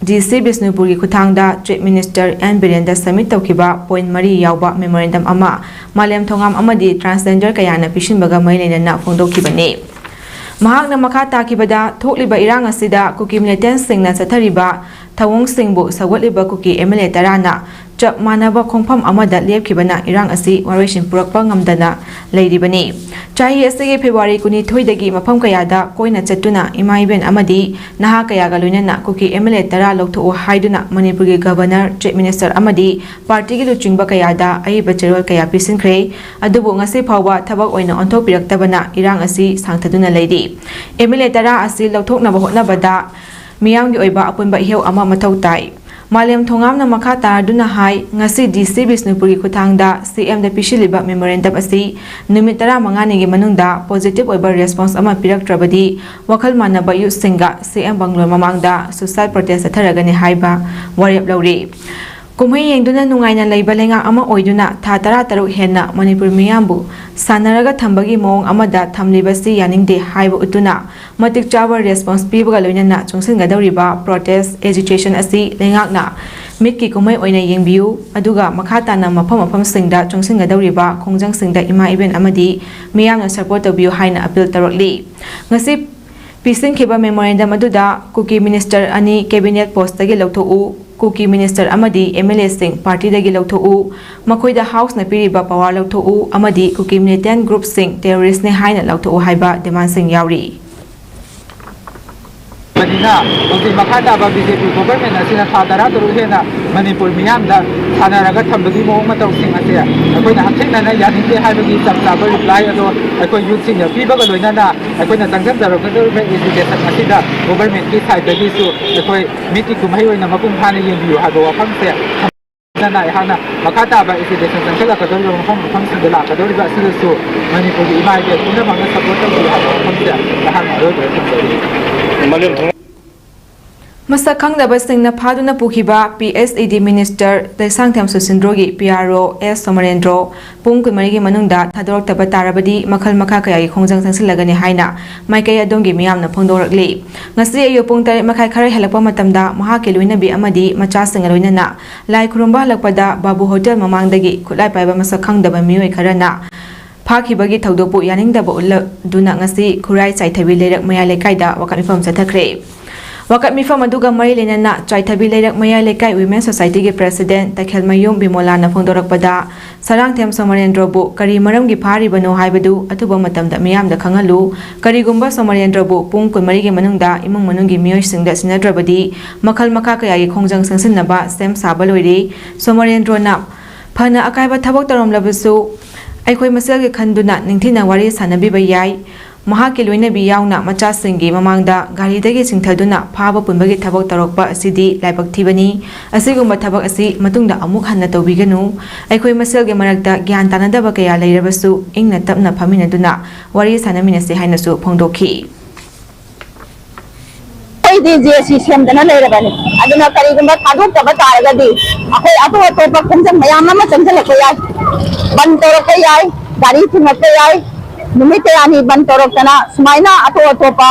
ꯗꯤ ꯁꯤ ꯕꯤꯁꯅꯨꯄꯨꯔꯒꯤ ꯈꯨꯠꯊꯥꯡꯗ ꯆꯤꯐ ꯃꯤꯅꯤꯁꯇꯔ ꯑꯦꯟ ꯕꯤꯔꯦꯟꯗ submit ꯇꯧꯈꯤꯕ point ꯃꯔꯤ ꯌꯥꯎꯕ memorandum ꯑꯃ ꯃꯥꯂꯦꯝ ꯊꯣꯉꯥꯝ ꯑꯃꯗꯤ transgender ꯀꯌꯥꯅ ꯄꯤꯁꯤꯟꯕꯒ ꯃꯔꯤ ꯂꯩꯅꯅ ꯐꯣꯡꯗꯣꯛꯈꯤꯕꯅꯤ꯫ ꯃꯍꯥꯛꯅ ꯃꯈꯥ ꯇꯥꯈꯤꯕꯗ, ꯊꯣꯛꯂꯤꯕ ꯏꯔꯥꯡ ꯑꯁꯤꯗ ꯀꯨꯀꯤ militantꯁꯤꯡꯅ ꯆꯠꯊꯔꯤꯕ ꯊꯧꯑꯣꯡꯁꯤꯡꯕꯨ ꯁꯧꯒꯠꯂꯤꯕ ꯀꯨꯀꯤ ꯑꯦꯝ ꯑꯦꯜ ꯑꯦ ꯇꯔꯥꯅ ꯆꯞ ꯃꯥꯟꯅꯕ ꯈꯣꯡꯐꯝ ꯑꯃꯗ ꯂꯦꯞꯈꯤꯕꯅ ꯏꯔꯥꯡ ꯑꯁꯤ ꯋꯥꯔꯣꯏꯁꯤꯟ ꯄꯨꯔꯛꯄ ꯉꯝꯗꯅ ꯂꯩꯔꯤꯕꯅꯤ꯫ ꯆꯍꯤ ꯑꯁꯤꯒꯤ ꯐꯦꯕ꯭ꯔꯨꯋꯥꯔꯤ ꯀꯨꯟꯅꯤꯊꯣꯏꯗꯒꯤ ꯃꯐꯝ ꯀꯌꯥꯗ ꯀꯣꯏꯅ ꯆꯠꯇꯨꯅ ꯏꯃꯥ ꯏꯕꯦꯟ ꯑꯃꯗꯤ ꯅꯍꯥ ꯀꯌꯥꯒ ꯂꯣꯏꯅꯅ ꯀꯨꯀꯤ ꯑꯦꯝ ꯑꯦꯜ ꯑꯦ ꯇꯔꯥ ꯂꯧꯊꯣꯛꯎ ꯍꯥꯏꯗꯨꯅ ꯃꯅꯤꯄꯨꯔꯒꯤ ꯒꯕꯔꯅꯔ, ꯆꯤꯐ ꯃꯤꯅꯤꯁꯇꯔ ꯑꯃꯗꯤ ꯄꯥꯔꯇꯤꯒꯤ ꯂꯨꯆꯤꯡꯕ ꯀꯌꯥꯗ ꯑꯏꯕ ꯆꯦꯔꯣꯜ ꯀꯌꯥ ꯄꯤꯁꯤꯟꯈ꯭ꯔꯦ꯫ ꯑꯗꯨꯕꯨ ꯉꯁꯤ ꯐꯥꯎꯕ ꯊꯕꯛ ꯑꯣꯏꯅ ꯑꯣꯟꯊꯣꯛꯄꯤꯔꯛꯇꯕꯅ ꯏꯔꯥꯡ ꯑꯁꯤ ꯁꯥꯡꯊꯗꯨꯅ ꯂꯩꯔꯤ꯫ ꯑꯦꯝ ꯑꯦꯜ ꯑꯦ ꯇꯔꯥ ꯑꯁꯤ ꯂꯧꯊꯣꯛꯅꯕ ꯍꯣꯠꯅꯕꯗ ꯃꯤꯌꯥꯝꯒꯤ ꯑꯣꯏꯕ ꯑꯄꯨꯟꯕ ꯏꯍꯧ ꯑꯃ ꯃꯊꯧ ꯇꯥꯏ꯫ ꯃꯥꯂꯦꯝ ꯊꯣꯉꯥꯝꯅ ꯃꯈꯥ ꯇꯥꯔꯗꯨꯅ ꯍꯥꯏ, ꯉꯁꯤ ꯗꯤ ꯁꯤ ꯕꯤꯁꯅꯨꯄꯨꯔꯒꯤ ꯈꯨꯠꯊꯥꯡꯗ ꯁꯤ ꯑꯦꯝꯗ ꯄꯤꯁꯤꯜꯂꯤꯕ memorandum ꯑꯁꯤ ꯅꯨꯃꯤꯠ ꯇꯔꯥꯃꯉꯥꯅꯤꯒꯤ ꯃꯅꯨꯡꯗ positive ꯑꯣꯏꯕ response ꯑꯃ ꯄꯤꯔꯛꯇ꯭ꯔꯕꯗꯤ ꯋꯥꯈꯜ ꯃꯥꯟꯅꯕ youthꯁꯤꯡꯒ ꯁꯤ ꯑꯦꯝ ꯕꯪꯒ꯭ꯂꯣ ꯃꯃꯥꯡꯗ suicide protest ꯆꯠꯊꯔꯒꯅꯤ ꯍꯥꯏꯕ ꯋꯥꯔꯦꯞ ꯂꯧꯔꯤ꯫ ꯀꯨꯝꯍꯩ ꯌꯦꯡꯗꯨꯅ ꯅꯨꯡꯉꯥꯏꯅ ꯂꯩꯕ ꯂꯩꯉꯥꯛ ꯑꯃ ꯑꯣꯏꯗꯨꯅ ꯊꯥ ꯇꯔꯥꯇꯔꯨꯛ ꯍꯦꯟꯅ ꯃꯅꯤꯄꯨꯔ ꯃꯤꯌꯥꯝꯕꯨ ꯁꯥꯟꯅꯔꯒ ꯊꯝꯕꯒꯤ ꯃꯑꯣꯡ ꯑꯃꯗ ꯊꯝꯂꯤꯕꯁꯤ ꯌꯥꯅꯤꯡꯗꯦ ꯍꯥꯏꯕ ꯎꯠꯇꯨꯅ ꯃꯇꯤꯛ ꯆꯥꯕ response ꯄꯤꯕꯒ ꯂꯣꯏꯅꯅ ꯆꯪꯁꯤꯟꯒꯗꯧꯔꯤꯕ protest agitation ꯑꯁꯤ ꯂꯩꯉꯥꯛꯅ ꯃꯤꯠꯀꯤ ꯀꯨꯝꯍꯩ ꯑꯣꯏꯅ ꯌꯦꯡꯕꯤꯌꯨ, ꯑꯗꯨꯒ ꯃꯈꯥ ꯇꯥꯅ ꯃꯐꯝ ꯃꯐꯝꯁꯤꯡꯗ ꯆꯪꯁꯤꯟꯒꯗꯧꯔꯤꯕ ꯈꯣꯡꯖꯪꯁꯤꯡꯗ ꯏꯃꯥ ꯏꯕꯦꯟ ꯑꯃꯗꯤ ꯃꯤꯌꯥꯝꯅ support ꯇꯧꯕꯤꯌꯨ ꯍꯥꯏꯅ appeal ꯇꯧꯔꯛꯂꯤ꯫ ꯉꯁꯤ ꯄꯤꯁꯤꯟꯈꯤꯕ memorandum ꯑꯗꯨꯗ ꯀꯨꯀꯤ ꯃꯤꯅꯤꯁꯇꯔ ꯑꯅꯤ cabinet postꯇꯒꯤ ꯂꯧꯊꯣꯛꯎ, ꯀꯨꯀꯤ ꯃꯤꯅꯤꯁꯇꯔ ꯑꯃꯗꯤ ꯑꯦꯝ ꯑꯦꯜ ꯑꯦꯁꯤꯡ ꯄꯥꯔꯇꯤꯗꯒꯤ ꯂꯧꯊꯣꯛꯎ, ꯃꯈꯣꯏꯗ ꯍꯥꯎꯁꯅ ꯄꯤꯔꯤꯕ power ꯂꯧꯊꯣꯛꯎ ꯑꯃꯗꯤ ꯀꯨꯀꯤ militant groupꯁꯤꯡ terroristꯅꯤ ꯍꯥꯏꯅ ꯂꯧꯊꯣꯛꯎ ꯍꯥꯏꯕ demandꯁꯤꯡ ꯌꯥꯎꯔꯤ꯫ ꯕꯅꯤꯅ ꯍꯧꯖꯤꯛ ꯃꯈꯥ ꯇꯥꯕ ꯕꯤ ꯖꯦ ꯄꯤ government ꯑꯁꯤꯅ ꯊꯥ ꯇꯔꯥꯇꯔꯨꯛ ꯍꯦꯟꯅ ꯃꯅꯤꯄꯨꯔ ꯃꯤꯌꯥꯝꯗ ꯁꯥꯟꯅꯔꯒ ꯊꯝꯕꯒꯤ ꯃꯑꯣꯡ ꯃꯇꯧꯁꯤꯡ ꯑꯁꯦ ꯑꯩꯈꯣꯏꯅ ꯍꯛꯊꯦꯡꯅꯅ ꯌꯥꯅꯤꯡꯗꯦ ꯍꯥꯏꯕꯒꯤ ꯆꯞ ꯆꯥꯕ reply ꯑꯗꯣ ꯑꯩꯈꯣꯏ youthꯁꯤꯡꯅ ꯄꯤꯕꯒ ꯂꯣꯏꯅꯅ ꯑꯩꯈꯣꯏꯅ ꯆꯪꯁꯤꯟꯖꯔꯛꯀꯗꯧꯔꯤꯕ agitation ꯑꯁꯤꯗ governmentꯀꯤ sideꯇꯒꯤꯁꯨ ꯑꯩꯈꯣꯏ ꯃꯤꯠꯀꯤ ꯀꯨꯝꯍꯩ ꯑꯣꯏꯅ ꯃꯄꯨꯡ ꯐꯥꯅ ꯌꯦꯡꯕꯤꯌꯨ ꯍꯥꯏꯕ ꯋꯥꯐꯝꯁꯦ ꯊꯝꯖꯅ ꯑꯩꯍꯥꯛꯅ ꯃꯈꯥ ꯇꯥꯕ agitation ꯆꯪꯁꯤꯜꯂꯛꯀꯗꯧꯔꯤꯕ ꯃꯐꯝ ꯃꯐꯝꯁꯤꯡꯗ ꯂꯥꯛꯀꯗꯧꯔꯤꯕ ꯑꯁꯤꯗꯁꯨ ꯃꯅꯤꯄꯨꯔꯒꯤ ꯏꯃꯥ ꯏꯕꯦꯟ ꯄꯨꯝꯅꯃꯛꯅ support ꯇꯧꯕꯤꯌꯨ ꯍꯥꯏꯕ ꯋꯥꯐꯝꯁꯦ ꯑꯩꯍꯥꯛꯅ ꯑꯔꯣꯏꯕꯗ ꯊꯝꯖꯔꯤ꯫ ꯃꯥꯂꯦꯝ ꯊꯣꯡ- ꯃꯁꯛ ꯈꯪꯗꯕꯁꯤꯡꯅ ꯐꯥꯗꯨꯅ ꯄꯨꯈꯤꯕ P H E D Minister Leishangthem ꯁꯨꯁꯤꯟꯗ꯭ꯔꯣꯒꯤ P R O S ꯁꯣꯃꯔꯦꯟꯗ꯭ꯔꯣ ꯄꯨꯡ ꯀꯨꯟꯃꯔꯤꯒꯤ ꯃꯅꯨꯡꯗ ꯊꯥꯗꯣꯔꯛꯇꯕ ꯇꯥꯔꯕꯗꯤ ꯃꯈꯜ ꯃꯈꯥ ꯀꯌꯥꯒꯤ ꯈꯣꯡꯖꯪ ꯆꯪꯁꯤꯜꯂꯒꯅꯤ ꯍꯥꯏꯅ ꯃꯥꯏꯀꯩ ꯑꯗꯣꯝꯒꯤ ꯃꯤꯌꯥꯝꯅ ꯐꯣꯡꯗꯣꯔꯛꯂꯤ꯫ ꯉꯁꯤ ꯑꯌꯨꯛ ꯄꯨꯡ ꯇꯔꯦꯠ ꯃꯈꯥꯏ ꯈꯔ ꯍꯦꯜꯂꯛꯄ ꯃꯇꯝꯗ ꯃꯍꯥꯛꯀꯤ ꯂꯣꯏꯅꯕꯤ ꯑꯃꯗꯤ ꯃꯆꯥꯁꯤꯡꯒ ꯂꯣꯏꯅꯅ ꯂꯥꯏ ꯈꯨꯔꯨꯝꯕ ꯍꯜꯂꯛꯄꯗ ꯕꯥꯕꯨ ꯍꯣꯇꯦꯜ ꯃꯃꯥꯡꯗꯒꯤ ꯈꯨꯠꯂꯥꯏ ꯄꯥꯏꯕ ꯃꯁꯛ ꯈꯪꯗꯕ ꯃꯤꯑꯣꯏ ꯈꯔꯅ ꯐꯥꯈꯤꯕꯒꯤ ꯊꯧꯗꯣꯛꯄꯨ ꯌꯥꯅꯤꯡꯗꯕ ꯎꯠꯂꯗꯨꯅ ꯉꯁꯤ ꯈꯨꯔꯥꯏ ꯆꯥꯏꯊꯕꯤ ꯂꯩꯔꯛ ꯃꯌꯥꯏ ꯂꯩꯀꯥꯏꯗ ꯋꯥꯀꯠ ꯃꯤꯐꯝ ꯆꯠꯊꯈ꯭ꯔꯦ꯫ ꯋꯥꯀꯠ ꯃꯤꯐꯝ ꯑꯗꯨꯒ ꯃꯔꯤ ꯂꯩꯅꯅ ꯆꯥꯏꯊꯕꯤ ꯂꯩꯔꯛ ꯃꯌꯥꯏ ꯂꯩꯀꯥꯏ Women Society ꯒꯤ President ꯇꯈꯦꯜꯃꯌꯨꯝ ꯕꯤꯃꯣꯂꯥꯅ ꯐꯣꯡꯗꯣꯔꯛꯄꯗ, ꯁꯔꯥꯡꯊꯦꯝ ꯁꯣꯃꯔꯦꯟꯗ꯭ꯔꯣꯕꯨ ꯀꯔꯤ ꯃꯔꯝꯒꯤ ꯐꯥꯔꯤꯕꯅꯣ ꯍꯥꯏꯕꯗꯨ ꯑꯊꯨꯕ ꯃꯇꯝꯗ ꯃꯤꯌꯥꯝꯗ ꯈꯪꯍꯜꯂꯨ꯫ ꯀꯔꯤꯒꯨꯝꯕ ꯁꯣꯃꯔꯦꯟꯗ꯭ꯔꯣꯕꯨ ꯄꯨꯡ ꯀꯨꯟꯃꯔꯤꯒꯤ ꯃꯅꯨꯡꯗ ꯏꯃꯨꯡ ꯃꯅꯨꯡꯒꯤ ꯃꯤꯑꯣꯏꯁꯤꯡꯗ ꯁꯤꯟꯅꯗ꯭ꯔꯕꯗꯤ ꯃꯈꯜ ꯃꯈꯥ ꯀꯌꯥꯒꯤ ꯈꯣꯡꯖꯪ ꯆꯪꯁꯤꯟꯅꯕ ꯁꯦꯝ ꯁꯥꯕ ꯂꯣꯏꯔꯦ꯫ ꯁꯣꯃꯔꯦꯟꯗ꯭ꯔꯣꯅ ꯐꯅ ꯑꯀꯥꯏꯕ ꯊꯕꯛ ꯇꯧꯔꯝꯂꯕꯁꯨ ꯑꯩꯈꯣꯏ ꯃꯁꯦꯜꯒꯤ ꯈꯟꯗꯨꯅ ꯅꯤꯡꯊꯤꯅ ꯋꯥꯔꯤ ꯁꯥꯟꯅꯕꯤꯕ ꯌꯥꯏ꯫ ꯃꯍꯥꯛꯀꯤ ꯂꯣꯏꯅꯕꯤ ꯌꯥꯎꯅ ꯃꯆꯥꯁꯤꯡꯒꯤ ꯃꯃꯥꯡꯗ ꯒꯥꯔꯤꯗꯒꯤ ꯆꯤꯡꯊꯗꯨꯅ ꯐꯥꯕ ꯄꯨꯟꯕꯒꯤ ꯊꯕꯛ ꯇꯧꯔꯛꯄ ꯑꯁꯤꯗꯤ ꯂꯥꯏꯕꯛ ꯊꯤꯕꯅꯤ꯫ ꯑꯁꯤꯒꯨꯝꯕ ꯊꯕꯛ ꯑꯁꯤ ꯃꯇꯨꯡꯗ ꯑꯃꯨꯛ ꯍꯟꯅ ꯇꯧꯕꯤꯒꯅꯨ꯫ ꯑꯩꯈꯣꯏ ꯃꯁꯦꯜꯒꯤ ꯃꯔꯛꯇ ꯒ꯭ꯌꯥꯟ ꯇꯥꯅꯗꯕ ꯀꯌꯥ ꯂꯩꯔꯕꯁꯨ ꯏꯪꯅ ꯇꯞꯅ ꯐꯝꯃꯤꯟꯅꯗꯨꯅ ꯋꯥꯔꯤ ꯁꯥꯟꯅꯃꯤꯟꯅꯁꯤ ꯍꯥꯏꯅꯁꯨ ꯐꯣꯡꯗꯣꯛꯈꯤ꯫ ꯑꯩꯈꯣꯏꯗꯤ ꯖꯦ ꯁꯤ ꯁꯦꯝꯗꯅ ꯂꯩꯔꯕꯅꯤ꯫ ꯑꯗꯨꯅ ꯀꯔꯤꯒꯨꯝꯕ ꯊꯥꯗꯣꯛꯇꯕ ꯇꯥꯔꯒꯗꯤ ꯑꯩꯈꯣꯏ ꯑꯇꯣꯞ ꯑꯇꯣꯞꯄ ꯈꯣꯡꯖꯪ ꯃꯌꯥꯝ ꯑꯃ ꯆꯪꯁꯤꯜꯂꯛꯄ ꯌꯥꯏ, ꯕꯟ ꯇꯧꯔꯛꯄ ꯌꯥꯏ, ꯒꯥꯔꯤ ꯊꯤꯡꯉꯛꯄ ꯌꯥꯏ꯫ ꯅꯨꯃꯤꯠ ꯀꯌꯥꯅꯤ ꯕꯟ ꯇꯧꯔꯛꯇꯅ ꯁꯨꯃꯥꯏꯅ ꯑꯇꯣꯞ ꯑꯇꯣꯞꯄ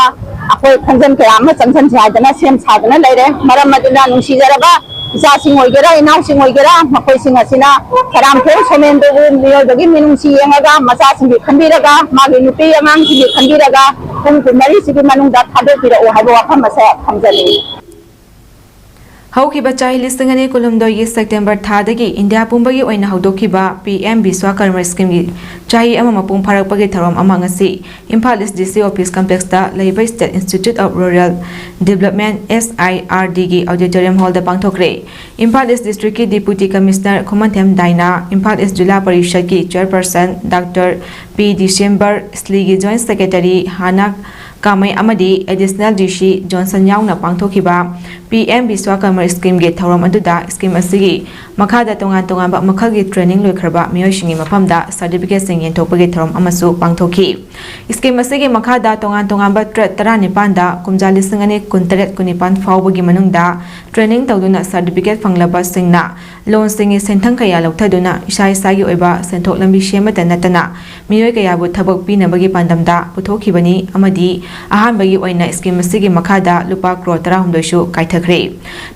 ꯑꯩꯈꯣꯏ ꯈꯣꯡꯖꯪ ꯀꯌꯥ ꯑꯃ ꯆꯪꯁꯤꯟꯁꯦ ꯍꯥꯏꯗꯅ ꯁꯦꯝ ꯁꯥꯗꯅ ꯂꯩꯔꯦ꯫ ꯃꯔꯝ ꯑꯗꯨꯅ ꯅꯨꯡꯁꯤꯖꯔꯕ ꯏꯆꯥꯁꯤꯡ ꯑꯣꯏꯒꯦꯔꯥ, ꯏꯅꯥꯎꯁꯤꯡ ꯑꯣꯏꯒꯦꯔꯥ, ꯃꯈꯣꯏꯁꯤꯡ ꯑꯁꯤꯅ ꯁꯔꯥꯝꯊꯦꯝ ꯁꯣꯃꯦꯟꯗꯨꯕꯨ ꯃꯤꯑꯣꯏꯕꯒꯤ ꯃꯤꯅꯨꯡꯁꯤ ꯌꯦꯡꯉꯒ, ꯃꯆꯥꯁꯤꯡꯒꯤ ꯈꯟꯕꯤꯔꯒ, ꯃꯥꯒꯤ ꯅꯨꯄꯤ ꯑꯉꯥꯡꯁꯤꯡꯒꯤ ꯈꯟꯕꯤꯔꯒ, ꯄꯨꯡ ꯀꯨꯟꯃꯔꯤꯁꯤꯒꯤ ꯃꯅꯨꯡꯗ ꯊꯥꯗꯣꯛꯄꯤꯔꯛꯎ ꯍꯥꯏꯕ ꯋꯥꯐꯝ ꯑꯁꯦ ꯊꯝꯖꯅꯤꯡꯏ꯫ ꯍꯧꯈꯤꯕ ꯆꯍꯤ ꯂꯤꯁꯤꯡ ꯑꯅꯤ ꯀꯨꯟꯍꯨꯝꯗꯣꯏꯒꯤ September ꯊꯥꯗꯒꯤ ꯏꯟꯗꯤꯌꯥ ꯄꯨꯝꯕꯒꯤ ꯑꯣꯏꯅ ꯍꯧꯗꯣꯛꯈꯤꯕ P M Vishwakarma Scheme ꯒꯤ ꯆꯍꯤ ꯑꯃ ꯃꯄꯨꯡ ꯐꯥꯔꯛꯄꯒꯤ ꯊꯧꯔꯝ ꯑꯃ ꯉꯁꯤ Imphal East D C Office Complex ꯇ ꯂꯩꯕ State Institute of Rural Development, S I R D ꯒꯤ Auditorium Hall ꯗ ꯄꯥꯡꯊꯣꯛꯈ꯭ꯔꯦ꯫ ꯏꯝꯐꯥꯜ East District ꯀꯤ Deputy Commissioner ꯈꯨꯃꯟꯊꯦꯝ ꯗꯥꯏꯅꯥ, ꯏꯝꯐꯥꯜ East ꯖꯤꯂꯥ ꯄꯔꯤꯁꯗꯀꯤ Chairperson Doctor P December, ꯁ꯭ꯂꯤꯒꯤ Joint Secretary ꯍꯥꯅꯥ ꯀꯥꯃꯩ ꯑꯃꯗꯤ ꯑꯦꯗꯤꯁꯅꯦꯜ ꯗꯤ ꯁꯤ ꯖꯣꯟꯁꯟ ꯌꯥꯎꯅ ꯄꯥꯡꯊꯣꯛꯈꯤꯕ ꯄꯤ ꯑꯦꯝ ꯕꯤꯁ꯭ꯋꯥꯀꯔꯃ ꯁ꯭ꯀꯤꯝꯒꯤ ꯊꯧꯔꯝ ꯑꯗꯨꯗ ꯁ꯭ꯀꯤꯝ ꯑꯁꯤꯒꯤ ꯃꯈꯥꯗ ꯇꯣꯉꯥꯟ ꯇꯣꯉꯥꯟꯕ ꯃꯈꯜꯒꯤ ꯇ꯭ꯔꯦꯅꯤꯡ ꯂꯣꯏꯈ꯭ꯔꯕ ꯃꯤꯑꯣꯏꯁꯤꯡꯒꯤ ꯃꯐꯝꯗ ꯁꯥꯔꯇꯤꯐꯤꯀꯦꯠꯁꯤꯡ ꯌꯦꯟꯊꯣꯛꯄꯒꯤ ꯊꯧꯔꯝ ꯑꯃꯁꯨ ꯄꯥꯡꯊꯣꯛꯈꯤ꯫ ꯁ꯭ꯀꯤꯝ ꯑꯁꯤꯒꯤ ꯃꯈꯥꯗ ꯇꯣꯉꯥꯟ ꯇꯣꯉꯥꯟꯕ ꯇ꯭ꯔꯦꯗ ꯇꯔꯥꯅꯤꯄꯥꯟꯗ ꯀꯨꯝꯖꯥ ꯂꯤꯁꯤꯡ ꯑꯅꯤ ꯀꯨꯟꯇꯔꯦꯠ ꯀꯨꯟꯅꯤꯄꯥꯟ ꯐꯥꯎꯕꯒꯤ ꯃꯅꯨꯡꯗ ꯇ꯭ꯔꯦꯅꯤꯡ ꯇꯧꯗꯨꯅ ꯁꯥꯔꯇꯤꯐꯤꯀꯦꯠ ꯐꯪꯂꯕꯁꯤꯡꯅ ꯂꯣꯟꯁꯤꯡꯒꯤ ꯁꯦꯟꯊꯪ ꯀꯌꯥ ꯂꯧꯊꯗꯨꯅ ꯏꯁꯥ ꯏꯁꯥꯒꯤ ꯑꯣꯏꯕ ꯁꯦꯟꯊꯣꯛ ꯂꯝꯕꯤ ꯁꯦꯝꯕꯇ ꯅꯠꯇꯅ ꯃꯤꯑꯣꯏ ꯀꯌꯥꯕꯨ ꯊꯕꯛ ꯄꯤꯅꯕꯒꯤ ꯄꯥꯟꯗꯝꯗ ꯄꯨꯊꯣꯛꯈꯤꯕꯅꯤ ꯑꯃꯗꯤ ꯑꯍꯥꯟꯕꯒꯤ ꯑꯣꯏꯅ ꯁ꯭ꯀꯤꯝ ꯑꯁꯤꯒꯤ ꯃꯈꯥꯗ ꯂꯨꯄꯥ crore ꯇꯔꯥꯍꯨꯝꯗꯣꯏꯁꯨ ꯀꯥꯏꯊꯈ꯭ꯔꯦ꯫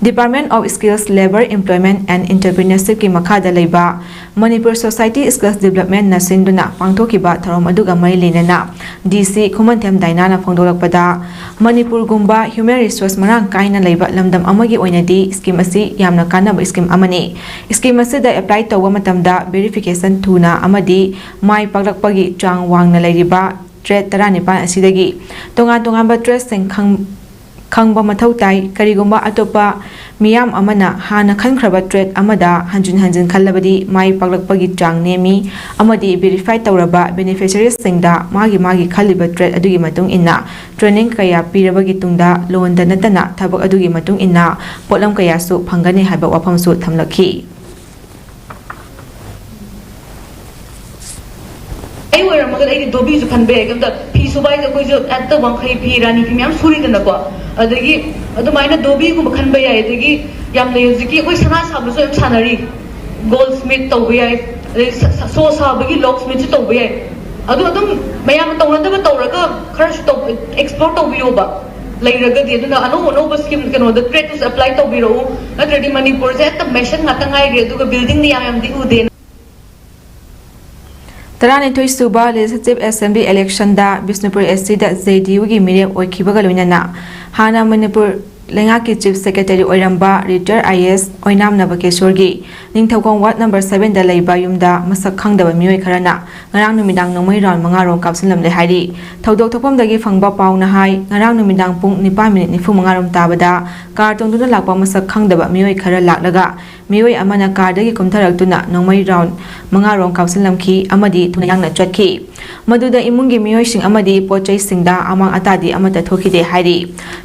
Department of Skills, Labour, Employment and Entrepreneurshipꯀꯤ ꯃꯈꯥꯗ ꯂꯩꯕ Manipur Society Skills Developmentꯅ ꯁꯤꯟꯗꯨꯅ ꯄꯥꯡꯊꯣꯛꯈꯤꯕ ꯊꯧꯔꯝ ꯑꯗꯨꯒ ꯃꯔꯤ ꯂꯩꯅꯅ ꯗꯤ ꯁꯤ ꯈꯨꯃꯟꯊꯦꯝ ꯗꯥꯏꯅꯥꯅ ꯐꯣꯡꯗꯣꯔꯛꯄꯗ, ꯃꯅꯤꯄꯨꯔꯒꯨꯝꯕ human resource ꯃꯔꯥꯡ ꯀꯥꯏꯅ ꯂꯩꯕ ꯂꯝꯗꯝ ꯑꯃꯒꯤ ꯑꯣꯏꯅꯗꯤ ꯁ꯭ꯀꯤꯝ ꯑꯁꯤ ꯌꯥꯝꯅ ꯀꯥꯟꯅꯕ ꯁ꯭ꯀꯤꯝ ꯑꯃꯅꯤ꯫ ꯁ꯭ꯀꯤꯝ ꯑꯁꯤꯗ ꯑꯦꯄ꯭ꯂꯥꯏ ꯇꯧꯕ ꯃꯇꯝꯗ ꯚꯦꯔꯤꯐꯤꯀꯦꯁꯟ ꯊꯨꯅ ꯑꯃꯗꯤ ꯃꯥꯏ ꯄꯥꯛꯂꯛꯄꯒꯤ ꯆꯥꯡ ꯋꯥꯡꯅ ꯂꯩꯔꯤꯕ ꯇ꯭ꯔꯦꯗ ꯇꯔꯥꯅꯤꯄꯥꯟ ꯑꯁꯤꯗꯒꯤ ꯇꯣꯉꯥꯟ ꯇꯣꯉꯥꯟꯕ ꯇ꯭ꯔꯦꯗꯁꯤꯡ ꯈꯪ-, ꯈꯪꯕ ꯃꯊꯧ ꯇꯥꯏ꯫ ꯀꯔꯤꯒꯨꯝꯕ ꯑꯇꯣꯞꯄ ꯃꯤꯌꯥꯝ ꯑꯃꯅ ꯍꯥꯟꯅ ꯈꯟꯈ꯭ꯔꯕ ꯇ꯭ꯔꯦꯗ ꯑꯃꯗ ꯍꯟꯖꯤꯟ ꯍꯟꯖꯤꯟ ꯈꯜꯂꯕꯗꯤ ꯃꯥꯏ ꯄꯥꯛꯂꯛꯄꯒꯤ ꯆꯥꯡ ꯅꯦꯝꯃꯤ ꯑꯃꯗꯤ ꯚꯦꯔꯤꯐꯥꯏ ꯇꯧꯔꯕ ꯕꯦꯅꯤꯐꯤꯁꯔꯤꯁꯤꯡꯗ ꯃꯥꯒꯤ ꯃꯥꯒꯤ ꯈꯜꯂꯤꯕ ꯇ꯭ꯔꯦꯗ ꯑꯗꯨꯒꯤ ꯃꯇꯨꯡ ꯏꯟꯅ ꯇ꯭ꯔꯦꯅꯤꯡ ꯀꯌꯥ ꯄꯤꯔꯕꯒꯤ ꯇꯨꯡꯗ ꯂꯣꯟꯗ ꯅꯠꯇꯅ ꯊꯕꯛ ꯑꯗꯨꯒꯤ ꯃꯇꯨꯡ ꯏꯟꯅ ꯄꯣꯠꯂꯝ ꯀꯌꯥꯁꯨ ꯐꯪꯒꯅꯤ ꯍꯥꯏꯕ ꯋꯥꯐꯝꯁꯨ ꯊꯝꯂꯛꯈꯤ꯫ ꯑꯩ ꯑꯣꯏꯔꯝꯃꯒꯗꯤ ꯑꯩꯗꯤ ꯙꯣꯕꯤꯁꯨ ꯈꯟꯕ ꯌꯥꯏ꯫ ꯀꯩꯝꯇ ꯐꯤ ꯁꯨꯕ ꯍꯥꯏꯁꯦ ꯑꯩꯈꯣꯏꯁꯨ ꯍꯦꯛꯇ ꯋꯥꯡꯈꯩ ꯐꯤ, ꯔꯥꯅꯤ ꯐꯤ ꯃꯌꯥꯝ ꯁꯨꯔꯤꯗꯅꯀꯣ꯫ ꯑꯗꯒꯤ ꯑꯗꯨꯃꯥꯏꯅ ꯙꯣꯕꯤꯒꯨꯝꯕ ꯈꯟꯕ ꯌꯥꯏ꯫ ꯑꯗꯒꯤ ꯌꯥꯝ ꯂꯩ ꯍꯧꯖꯤꯛꯀꯤ ꯑꯩꯈꯣꯏ ꯁꯅꯥ ꯁꯥꯕꯁꯨ ꯌꯥꯝ ꯁꯥꯟꯅꯔꯤ꯫ ꯒꯣꯜ ꯁ꯭ꯃꯤꯠ ꯇꯧꯕ ꯌꯥꯏ, ꯑꯗꯩ ꯁ-, ꯁ-, ꯁꯣ ꯁꯥꯕꯒꯤ ꯂꯣꯛ ꯁ꯭ꯃꯤꯠꯁꯨ ꯇꯧꯕ ꯌꯥꯏ꯫ ꯑꯗꯣ ꯑꯗꯨꯝ ꯃꯌꯥꯝꯅ ꯇꯧꯅꯗꯕ ꯇꯧꯔꯒ ꯈꯔꯁꯨ ꯇꯧ-, ꯑꯦꯛꯁꯄ꯭ꯂꯣꯔ ꯇꯧꯕꯤꯌꯣꯕ꯫ ꯂꯩꯔꯒꯗꯤ ꯑꯗꯨꯅ ꯑꯅꯧ ꯑꯅꯧꯕ ꯁ꯭ꯀꯤꯝ ꯀꯩꯅꯣꯗ ꯇ꯭ꯔꯦꯗꯇꯨꯁꯨ ꯑꯦꯄ꯭ꯂꯥꯏ ꯇꯧꯕꯤꯔꯛꯎ꯫ ꯅꯠꯇ꯭ꯔꯗꯤ ꯃꯅꯤꯄꯨꯔꯁꯦ ꯍꯦꯛꯇ ꯃꯦꯟꯁꯟ ꯉꯥꯛꯇ ꯉꯥꯏꯈ꯭ꯔꯦ, ꯑꯗꯨꯒ ꯕꯤꯜꯗꯤꯡꯗꯤ ꯌꯥꯝ ꯌꯥꯝꯗꯤ ꯎꯗꯦ꯫ ꯇꯔꯥꯅꯤꯊꯣꯏ ꯁꯨꯕ Legislative Assembly electionꯗ ꯕꯤꯁꯅꯨꯄꯨꯔ ꯑꯦꯁ ꯁꯤꯗ ꯖꯦ ꯗꯤ ꯌꯨꯒꯤ ꯃꯤꯔꯦꯞ ꯑꯣꯏꯈꯤꯕꯒ ꯂꯣꯏꯅꯅ ꯍꯥꯟꯅ ꯃꯅꯤꯄꯨꯔ ꯂꯩꯉꯥꯛꯀꯤ Chief Secretary ꯑꯣꯏꯔꯝꯕ retired I A S Oinam ꯅꯕꯀꯦꯁꯣꯔꯒꯤ Ningthoukhong ward number sevenꯗ ꯂꯩꯕ ꯌꯨꯝꯗ ꯃꯁꯛ ꯈꯪꯗꯕ ꯃꯤꯑꯣꯏ ꯈꯔꯅ ꯉꯔꯥꯡ ꯅꯨꯃꯤꯗꯥꯡ ꯅꯣꯡꯃꯩ round ꯃꯉꯥ ꯔꯣꯝ ꯀꯥꯞꯁꯤꯜꯂꯝꯂꯦ ꯍꯥꯏꯔꯤ꯫ ꯊꯧꯗꯣꯛ ꯊꯣꯛꯐꯝꯗꯒꯤ ꯐꯪꯕ ꯄꯥꯎꯅ ꯍꯥꯏ, ꯉꯔꯥꯡ ꯅꯨꯃꯤꯗꯥꯡ ꯄꯨꯡ ꯅꯤꯄꯥꯟ ꯃꯤꯅꯤꯠ ꯅꯤꯐꯨ ꯃꯉꯥ ꯔꯣꯝ ꯇꯥꯕꯗ ꯀꯥꯔ ꯇꯣꯡꯗꯨꯅ ꯂꯥꯛꯄ ꯃꯁꯛ ꯈꯪꯗꯕ ꯃꯤꯑꯣꯏ ꯈꯔ ꯂꯥꯛꯂꯒ ꯃꯤꯑꯣꯏ ꯑꯃꯅ ꯀꯥꯔꯗꯒꯤ ꯀꯨꯝꯊꯔꯛꯇꯨꯅ ꯅꯣꯡꯃꯩ round ꯃꯉꯥ ꯔꯣꯝ ꯀꯥꯞꯁꯤꯜꯂꯝꯈꯤ ꯑꯃꯗꯤ ꯊꯨꯅ ꯌꯥꯡꯅ ꯆꯠꯈꯤ꯫ ꯃꯗꯨꯗ ꯏꯃꯨꯡꯒꯤ ꯃꯤꯑꯣꯏꯁꯤꯡ ꯑꯃꯗꯤ ꯄꯣꯠ ꯆꯩꯁꯤꯡꯗ ꯑꯃꯥꯡ ꯑꯇꯥꯗꯤ ꯑꯃꯠꯇ ꯊꯣꯛꯈꯤꯗꯦ ꯍꯥꯏꯔꯤ꯫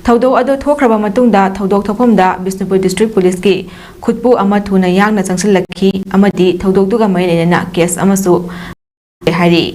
ꯊꯧꯗꯣꯛ ꯑꯗꯨ ꯊꯣꯛꯈ꯭ꯔꯕ ꯃꯇꯨꯡꯗ ꯊꯧꯗꯣꯛ ꯊꯣꯛꯐꯝꯗ ꯕꯤꯁꯅꯨꯄꯨꯔ ꯗꯤꯁꯇ꯭ꯔꯤꯛ ꯄꯨꯂꯤꯁꯀꯤ ꯈꯨꯠꯄꯨ ꯑꯃ ꯊꯨꯅ ꯌꯥꯡꯅ ꯆꯪꯁꯤꯜꯂꯛꯈꯤ ꯑꯃꯗꯤ ꯊꯧꯗꯣꯛꯇꯨꯒ ꯃꯔꯤ ꯂꯩꯅꯅ ꯀꯦꯁ ꯑꯃꯁꯨ ꯍꯥꯏꯔꯤ꯫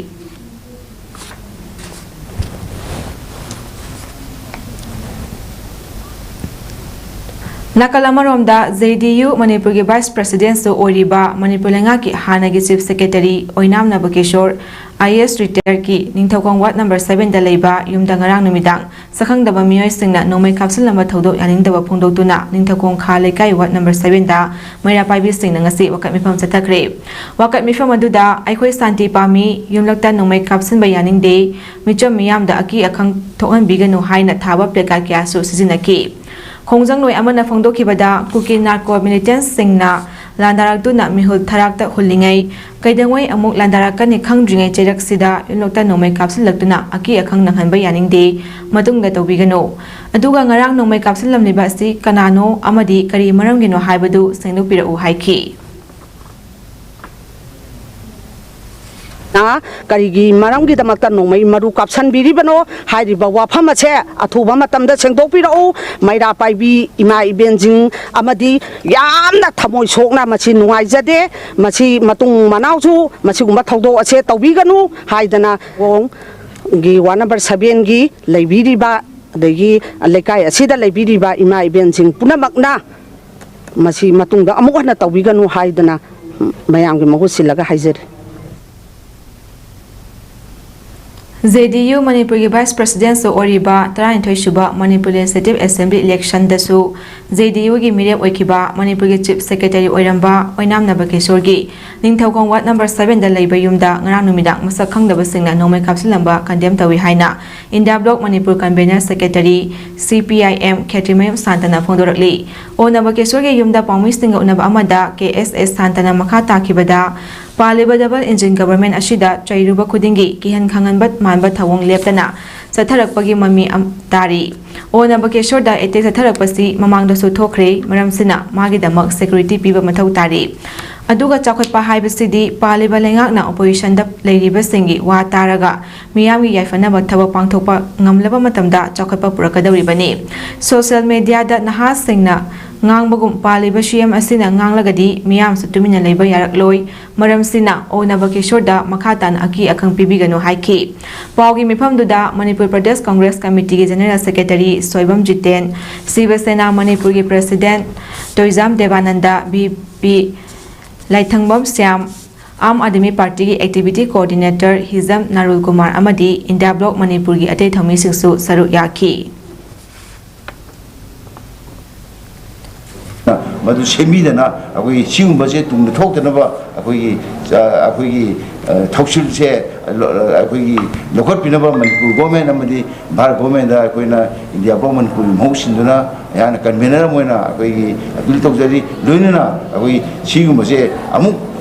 ꯅꯥꯀꯜ ꯑꯃꯔꯣꯝꯗ, ꯖꯦ ꯗꯤ ꯌꯨ ꯃꯅꯤꯄꯨꯔꯒꯤ ꯚꯥꯏꯁ ꯄ꯭ꯔꯦꯁꯤꯗꯦꯟꯠꯁꯨ ꯑꯣꯏꯔꯤꯕ ꯃꯅꯤꯄꯨꯔ ꯂꯩꯉꯥꯛꯀꯤ ꯍꯥꯟꯅꯒꯤ ꯆꯤꯐ ꯁꯦꯀ꯭ꯔꯦꯇꯔꯤ ꯑꯣꯏꯅꯥꯝ ꯅꯕꯀꯤꯁꯣꯔ, ꯑꯥꯏ ꯑꯦ ꯑꯦꯁ ꯔꯤꯇꯥꯌꯔꯒꯤ ꯅꯤꯡꯊꯧꯈꯣꯡ ꯋꯥꯔꯗ ꯅꯝꯕꯔ ꯁꯚꯦꯟꯗ ꯂꯩꯕ ꯌꯨꯝꯗ ꯉꯔꯥꯡ ꯅꯨꯃꯤꯗꯥꯡ ꯁꯛꯈꯪꯗꯕ ꯃꯤꯑꯣꯏꯁꯤꯡꯅ ꯅꯣꯡꯃꯩ ꯀꯥꯞꯁꯤꯜꯂꯝꯕ ꯊꯧꯗꯣꯛ ꯌꯥꯅꯤꯡꯗꯕ ꯐꯣꯡꯗꯣꯛꯇꯨꯅ ꯅꯤꯡꯊꯧꯈꯣꯡ ꯈꯥ ꯂꯩꯀꯥꯏ ꯋꯥꯔꯗ ꯅꯝꯕꯔ ꯁꯚꯦꯟꯗ ꯃꯩꯔꯥ ꯄꯥꯏꯕꯤꯁꯤꯡꯅ ꯉꯁꯤ ꯋꯥꯀꯠ ꯃꯤꯐꯝ ꯆꯠꯊꯈ꯭ꯔꯦ꯫ ꯋꯥꯀꯠ ꯃꯤꯐꯝ ꯑꯗꯨꯗ "ꯑꯩꯈꯣꯏ ꯁꯥꯟꯇꯤ ꯄꯥꯝꯃꯤ, ꯌꯨꯝꯂꯛꯇ ꯅꯣꯡꯃꯩ ꯀꯥꯞꯁꯤꯟꯕ ꯌꯥꯅꯤꯡꯗꯦ, ꯃꯤꯆꯝ ꯃꯤꯌꯥꯝꯗ ꯑꯀꯤ ꯑꯈꯪ ꯊꯣꯛꯍꯟꯕꯤꯒꯅꯨ" ꯍꯥꯏꯅ ꯊꯥꯕ ꯄ꯭ꯂꯦꯀꯥꯔꯗ ꯀꯌꯥꯁꯨ ꯁꯤꯖꯤꯟꯅꯈꯤ꯫ ꯈꯣꯡꯖꯪꯂꯣꯏ ꯑꯃꯅ ꯐꯣꯡꯗꯣꯛꯈꯤꯕꯗ, ꯀꯨꯀꯤ ꯅꯥꯔꯀꯣ ꯃꯤꯂꯤꯇꯦꯟꯠꯁꯤꯡꯅ ꯂꯥꯟꯗꯥꯔꯛꯇꯨꯅ ꯃꯤꯍꯨꯜ ꯊꯔꯥꯛꯇ ꯍꯨꯜꯂꯤꯉꯩ, ꯀꯩꯗꯧꯉꯩ ꯑꯃꯨꯛ ꯂꯥꯟꯗꯥꯔꯛꯀꯅꯤ ꯈꯪꯗ꯭ꯔꯤꯉꯩ ꯆꯩꯔꯛꯁꯤꯗ ꯌꯨꯝꯂꯛꯇ ꯅꯣꯡꯃꯩ ꯀꯥꯞꯁꯤꯜꯂꯛꯇꯨꯅ ꯑꯀꯤ ꯑꯈꯪ ꯅꯪꯍꯟꯕ ꯌꯥꯅꯤꯡꯗꯦ꯫ ꯃꯇꯨꯡꯗ ꯇꯧꯕꯤꯒꯅꯨ꯫ ꯑꯗꯨꯒ ꯉꯔꯥꯡ ꯅꯣꯡꯃꯩ ꯀꯥꯞꯁꯤꯜꯂꯝꯂꯤꯕ ꯑꯁꯤ ꯀꯅꯥꯅꯣ ꯑꯃꯗꯤ ꯀꯔꯤ ꯃꯔꯝꯒꯤꯅꯣ ꯍꯥꯏꯕꯗꯨ ꯁꯦꯡꯗꯣꯛꯄꯤꯔꯛꯎ ꯍꯥꯏꯈꯤ꯫ ꯅ ꯀꯔꯤꯒꯤ ꯃꯔꯝꯒꯤꯗꯃꯛꯇ ꯅꯣꯡꯃꯩ ꯃꯔꯨ ꯀꯥꯞꯁꯤꯟꯕꯤꯔꯤꯕꯅꯣ ꯍꯥꯏꯔꯤꯕ ꯋꯥꯐꯝ ꯑꯁꯦ ꯑꯊꯨꯕ ꯃꯇꯝꯗ ꯁꯦꯡꯗꯣꯛꯄꯤꯔꯛꯎ꯫ ꯃꯩꯔꯥ ꯄꯥꯏꯕꯤ ꯏꯃꯥ ꯏꯕꯦꯟꯁꯤꯡ ꯑꯃꯗꯤ ꯌꯥꯝꯅ ꯊꯃꯣꯏ ꯁꯣꯛꯅ ꯃꯁꯤ ꯅꯨꯡꯉꯥꯏꯖꯗꯦ꯫ ꯃꯁꯤ ꯃꯇꯨꯡ ꯃꯅꯥꯎꯁꯨ ꯃꯁꯤꯒꯨꯝꯕ ꯊꯧꯗꯣꯛ ꯑꯁꯦ ꯇꯧꯕꯤꯒꯅꯨ ꯍꯥꯏꯗꯅ ꯈꯣꯡꯒꯤ ꯋꯥꯔꯗ ꯅꯝꯕꯔ ꯁꯚꯦꯟꯒꯤ ꯂꯩꯕꯤꯔꯤꯕ ꯑꯗꯒꯤ ꯂꯩꯀꯥꯏ ꯑꯁꯤꯗ ꯂꯩꯕꯤꯔꯤꯕ ꯏꯃꯥ ꯏꯕꯦꯟꯁꯤꯡ ꯄꯨꯝꯅꯃꯛꯅ ꯃꯁꯤ ꯃꯇꯨꯡꯗ ꯑꯃꯨꯛ ꯍꯟꯅ ꯇꯧꯕꯤꯒꯅꯨ ꯍꯥꯏꯗꯅ ꯃꯌꯥꯝꯒꯤ ꯃꯍꯨꯠ ꯁꯤꯜꯂꯒ ꯍꯥꯏꯖꯔꯤ꯫ ꯖꯦ ꯗꯤ ꯌꯨ ꯃꯅꯤꯄꯨꯔꯒꯤ ꯚꯥꯏꯁ ꯄ꯭ꯔꯦꯁꯤꯗꯦꯟꯠꯁꯨ ꯑꯣꯏꯔꯤꯕ ꯇꯔꯥꯅꯤꯊꯣꯏ ꯁꯨꯕ ꯃꯅꯤꯄꯨꯔ ꯂꯦꯖꯤꯁꯂꯦꯇꯤꯚ ꯑꯦꯁꯦꯝꯕ꯭ꯂꯤ ꯏꯂꯦꯛꯁꯟꯗꯁꯨ ꯖꯦ ꯗꯤ ꯌꯨꯒꯤ ꯃꯤꯔꯦꯞ ꯑꯣꯏꯈꯤꯕ ꯃꯅꯤꯄꯨꯔꯒꯤ ꯆꯤꯐ ꯁꯦꯀ꯭ꯔꯦꯇꯔꯤ ꯑꯣꯏꯔꯝꯕ ꯑꯣꯏꯅꯥꯝ ꯅꯕꯀꯤꯁꯣꯔꯒꯤ ꯅꯤꯡꯊꯧꯈꯣꯡ ꯋꯥꯔꯗ ꯅꯝꯕꯔ ꯁꯚꯦꯟꯗ ꯂꯩꯕ ꯌꯨꯝꯗ ꯉꯔꯥꯡ ꯅꯨꯃꯤꯗꯥꯡ ꯃꯁꯛ ꯈꯪꯗꯕꯁꯤꯡꯅ ꯅꯣꯡꯃꯩ ꯀꯥꯞꯁꯤꯜꯂꯝꯕ ꯀꯟꯗꯦꯝ ꯇꯧꯏ ꯍꯥꯏꯅ India block Manipur convener secretary, ꯁꯤ ꯄꯤ ꯑꯥꯏ ꯑꯦꯝ, ꯈꯦꯇ꯭ꯔꯤꯃꯌꯨꯝ ꯁꯥꯟꯇꯅ ꯐꯣꯡꯗꯣꯔꯛꯂꯤ꯫ ꯑꯣ ꯅꯕꯀꯤꯁꯣꯔꯒꯤ ꯌꯨꯝꯗ ꯄꯥꯎꯃꯤꯁꯤꯡꯒ ꯎꯅꯕ ꯑꯃꯗ ꯀꯦ ꯑꯦꯁ ꯑꯦꯁ ꯁꯥꯟꯇꯅ ꯃꯈꯥ ꯇꯥꯈꯤꯕꯗ, ꯄꯥꯜꯂꯤꯕ ꯗꯕꯜ ꯏꯟꯖꯤꯟ ꯒꯚꯔꯟꯃꯦꯟꯠ ꯑꯁꯤꯗ ꯆꯩꯔꯨꯕ ꯈꯨꯗꯤꯡꯒꯤ ꯀꯤꯍꯟ ꯈꯪꯍꯟꯕ ꯃꯥꯟꯕ ꯊꯧꯑꯣꯡ ꯂꯦꯞꯇꯅ ꯆꯠꯊꯔꯛꯄꯒꯤ ꯃꯃꯤ ꯑꯝ-, ꯇꯥꯔꯤ꯫ ꯑꯣ ꯅꯕꯀꯦꯁꯣꯔꯗ ꯑꯦꯇꯦꯛ ꯆꯠꯊꯔꯛꯄꯁꯤ ꯃꯃꯥꯡꯗꯁꯨ ꯊꯣꯛꯈ꯭ꯔꯦ, ꯃꯔꯝꯁꯤꯅ ꯃꯥꯒꯤꯗꯃꯛ ꯁꯦꯀ꯭ꯌꯨꯔꯤꯇꯤ ꯄꯤꯕ ꯃꯊꯧ ꯇꯥꯔꯤ꯫ ꯑꯗꯨꯒ ꯆꯥꯎꯈꯠꯄ ꯍꯥꯏꯕꯁꯤꯗꯤ ꯄꯥꯜꯂꯤꯕ ꯂꯩꯉꯥꯛꯅ ꯑꯣꯄꯣꯖꯤꯁꯟꯗ ꯂꯩꯔꯤꯕꯁꯤꯡꯒꯤ ꯋꯥ ꯇꯥꯔꯒ ꯃꯤꯌꯥꯝꯒꯤ ꯌꯥꯏꯐꯅꯕ ꯊꯕꯛ ꯄꯥꯡꯊꯣꯛꯄ ꯉꯝꯂꯕ ꯃꯇꯝꯗ ꯆꯥꯎꯈꯠꯄ ꯄꯨꯔꯛꯀꯗꯧꯔꯤꯕꯅꯤ꯫ ꯁꯣꯁꯤꯌꯦꯜ ꯃꯦꯗꯤꯌꯥꯗ ꯅꯍꯥꯁꯤꯡꯅ ꯉꯥꯡꯕꯒꯨꯝ ꯄꯥꯜꯂꯤꯕ ꯁꯤ ꯑꯦꯝ ꯑꯁꯤꯅ ꯉꯥꯡꯂꯒꯗꯤ ꯃꯤꯌꯥꯝꯁꯨ ꯇꯨꯃꯤꯟꯅ ꯂꯩꯕ ꯌꯥꯔꯛꯂꯣꯏ꯫ ꯃꯔꯝꯁꯤꯅ ꯑꯣ ꯅꯕꯀꯦꯁꯣꯔꯗ ꯃꯈꯥ ꯇꯥꯅ ꯑꯀꯤ ꯑꯈꯪ ꯄꯤꯕꯤꯒꯅꯨ ꯍꯥꯏꯈꯤ꯫ ꯄꯥꯎꯒꯤ ꯃꯤꯐꯝꯗꯨꯗ ꯃꯅꯤꯄꯨꯔ ꯄ꯭ꯔꯗꯦꯁ ꯀꯪꯒ꯭ꯔꯦꯁ ꯀꯃꯤꯇꯤꯒꯤ ꯖꯦꯅꯔꯦꯜ ꯁꯦꯀ꯭ꯔꯦꯇꯔꯤ ꯁꯣꯏꯕꯝ ꯖꯤꯇꯦꯟ, ꯁꯤꯕ ꯁꯦꯅꯥ ꯃꯅꯤꯄꯨꯔꯒꯤ president ꯇꯣꯏꯖꯥꯝ ꯗꯦꯕꯥꯅꯟꯗ, B P ꯂꯥꯏꯊꯪꯕꯝ Shyam, Aam Aadmi ꯄꯥꯔꯇꯤꯒꯤ ꯑꯦꯛꯇꯤꯚꯤꯇꯤ ꯀꯣꯑꯣꯔꯗꯤꯅꯦꯇꯔ ꯍꯤꯖꯝ ꯅꯥꯔꯨꯜ ꯀꯨꯃꯥꯔ ꯑꯃꯗꯤ ꯏꯟꯗꯤꯌꯥ ꯕ꯭ꯂꯣꯛ ꯃꯅꯤꯄꯨꯔꯒꯤ ꯑꯇꯩ ꯊꯧꯃꯤꯁꯤꯡꯁꯨ ꯁꯔꯨꯛ ꯌꯥꯈꯤ꯫ ꯃꯗꯨ ꯁꯦꯝꯕꯤꯗꯅ ꯑꯩꯈꯣꯏꯒꯤ ꯁꯤꯒꯨꯝꯕꯁꯦ ꯇꯨꯡꯗ ꯊꯣꯛꯇꯅꯕ ꯑꯩꯈꯣꯏꯒꯤ, ꯑ, ꯑꯩꯈꯣꯏꯒꯤ, ꯑ, ꯊꯧꯁꯤꯜꯁꯦ ꯂ-, ꯑꯩꯈꯣꯏꯒꯤ ꯂꯧꯈꯠꯄꯤꯅꯕ ꯃꯅꯤꯄꯨꯔ ꯒꯣꯔꯃꯦꯟ ꯑꯃꯗꯤ ꯚꯥꯔꯠ ꯒꯣꯔꯃꯦꯟꯗ ꯑꯩꯈꯣꯏꯅ ꯏꯟꯗꯤꯌꯥ ꯕ꯭ꯂꯣꯛ ꯃꯅꯤꯄꯨꯔꯒꯤ ꯃꯍꯨꯠ ꯁꯤꯟꯗꯨꯅ ꯑꯩꯍꯥꯛꯅ ꯀꯟꯚꯦꯅꯔ ꯑꯃ ꯑꯣꯏꯅ ꯑꯩꯈꯣꯏꯒꯤ ꯑꯄꯤꯜ ꯇꯧꯖꯔꯤ꯫ ꯂꯣꯏꯅꯅ ꯑꯩꯈꯣꯏ ꯁꯤꯒꯨꯝꯕꯁꯦ ꯑꯃꯨꯛ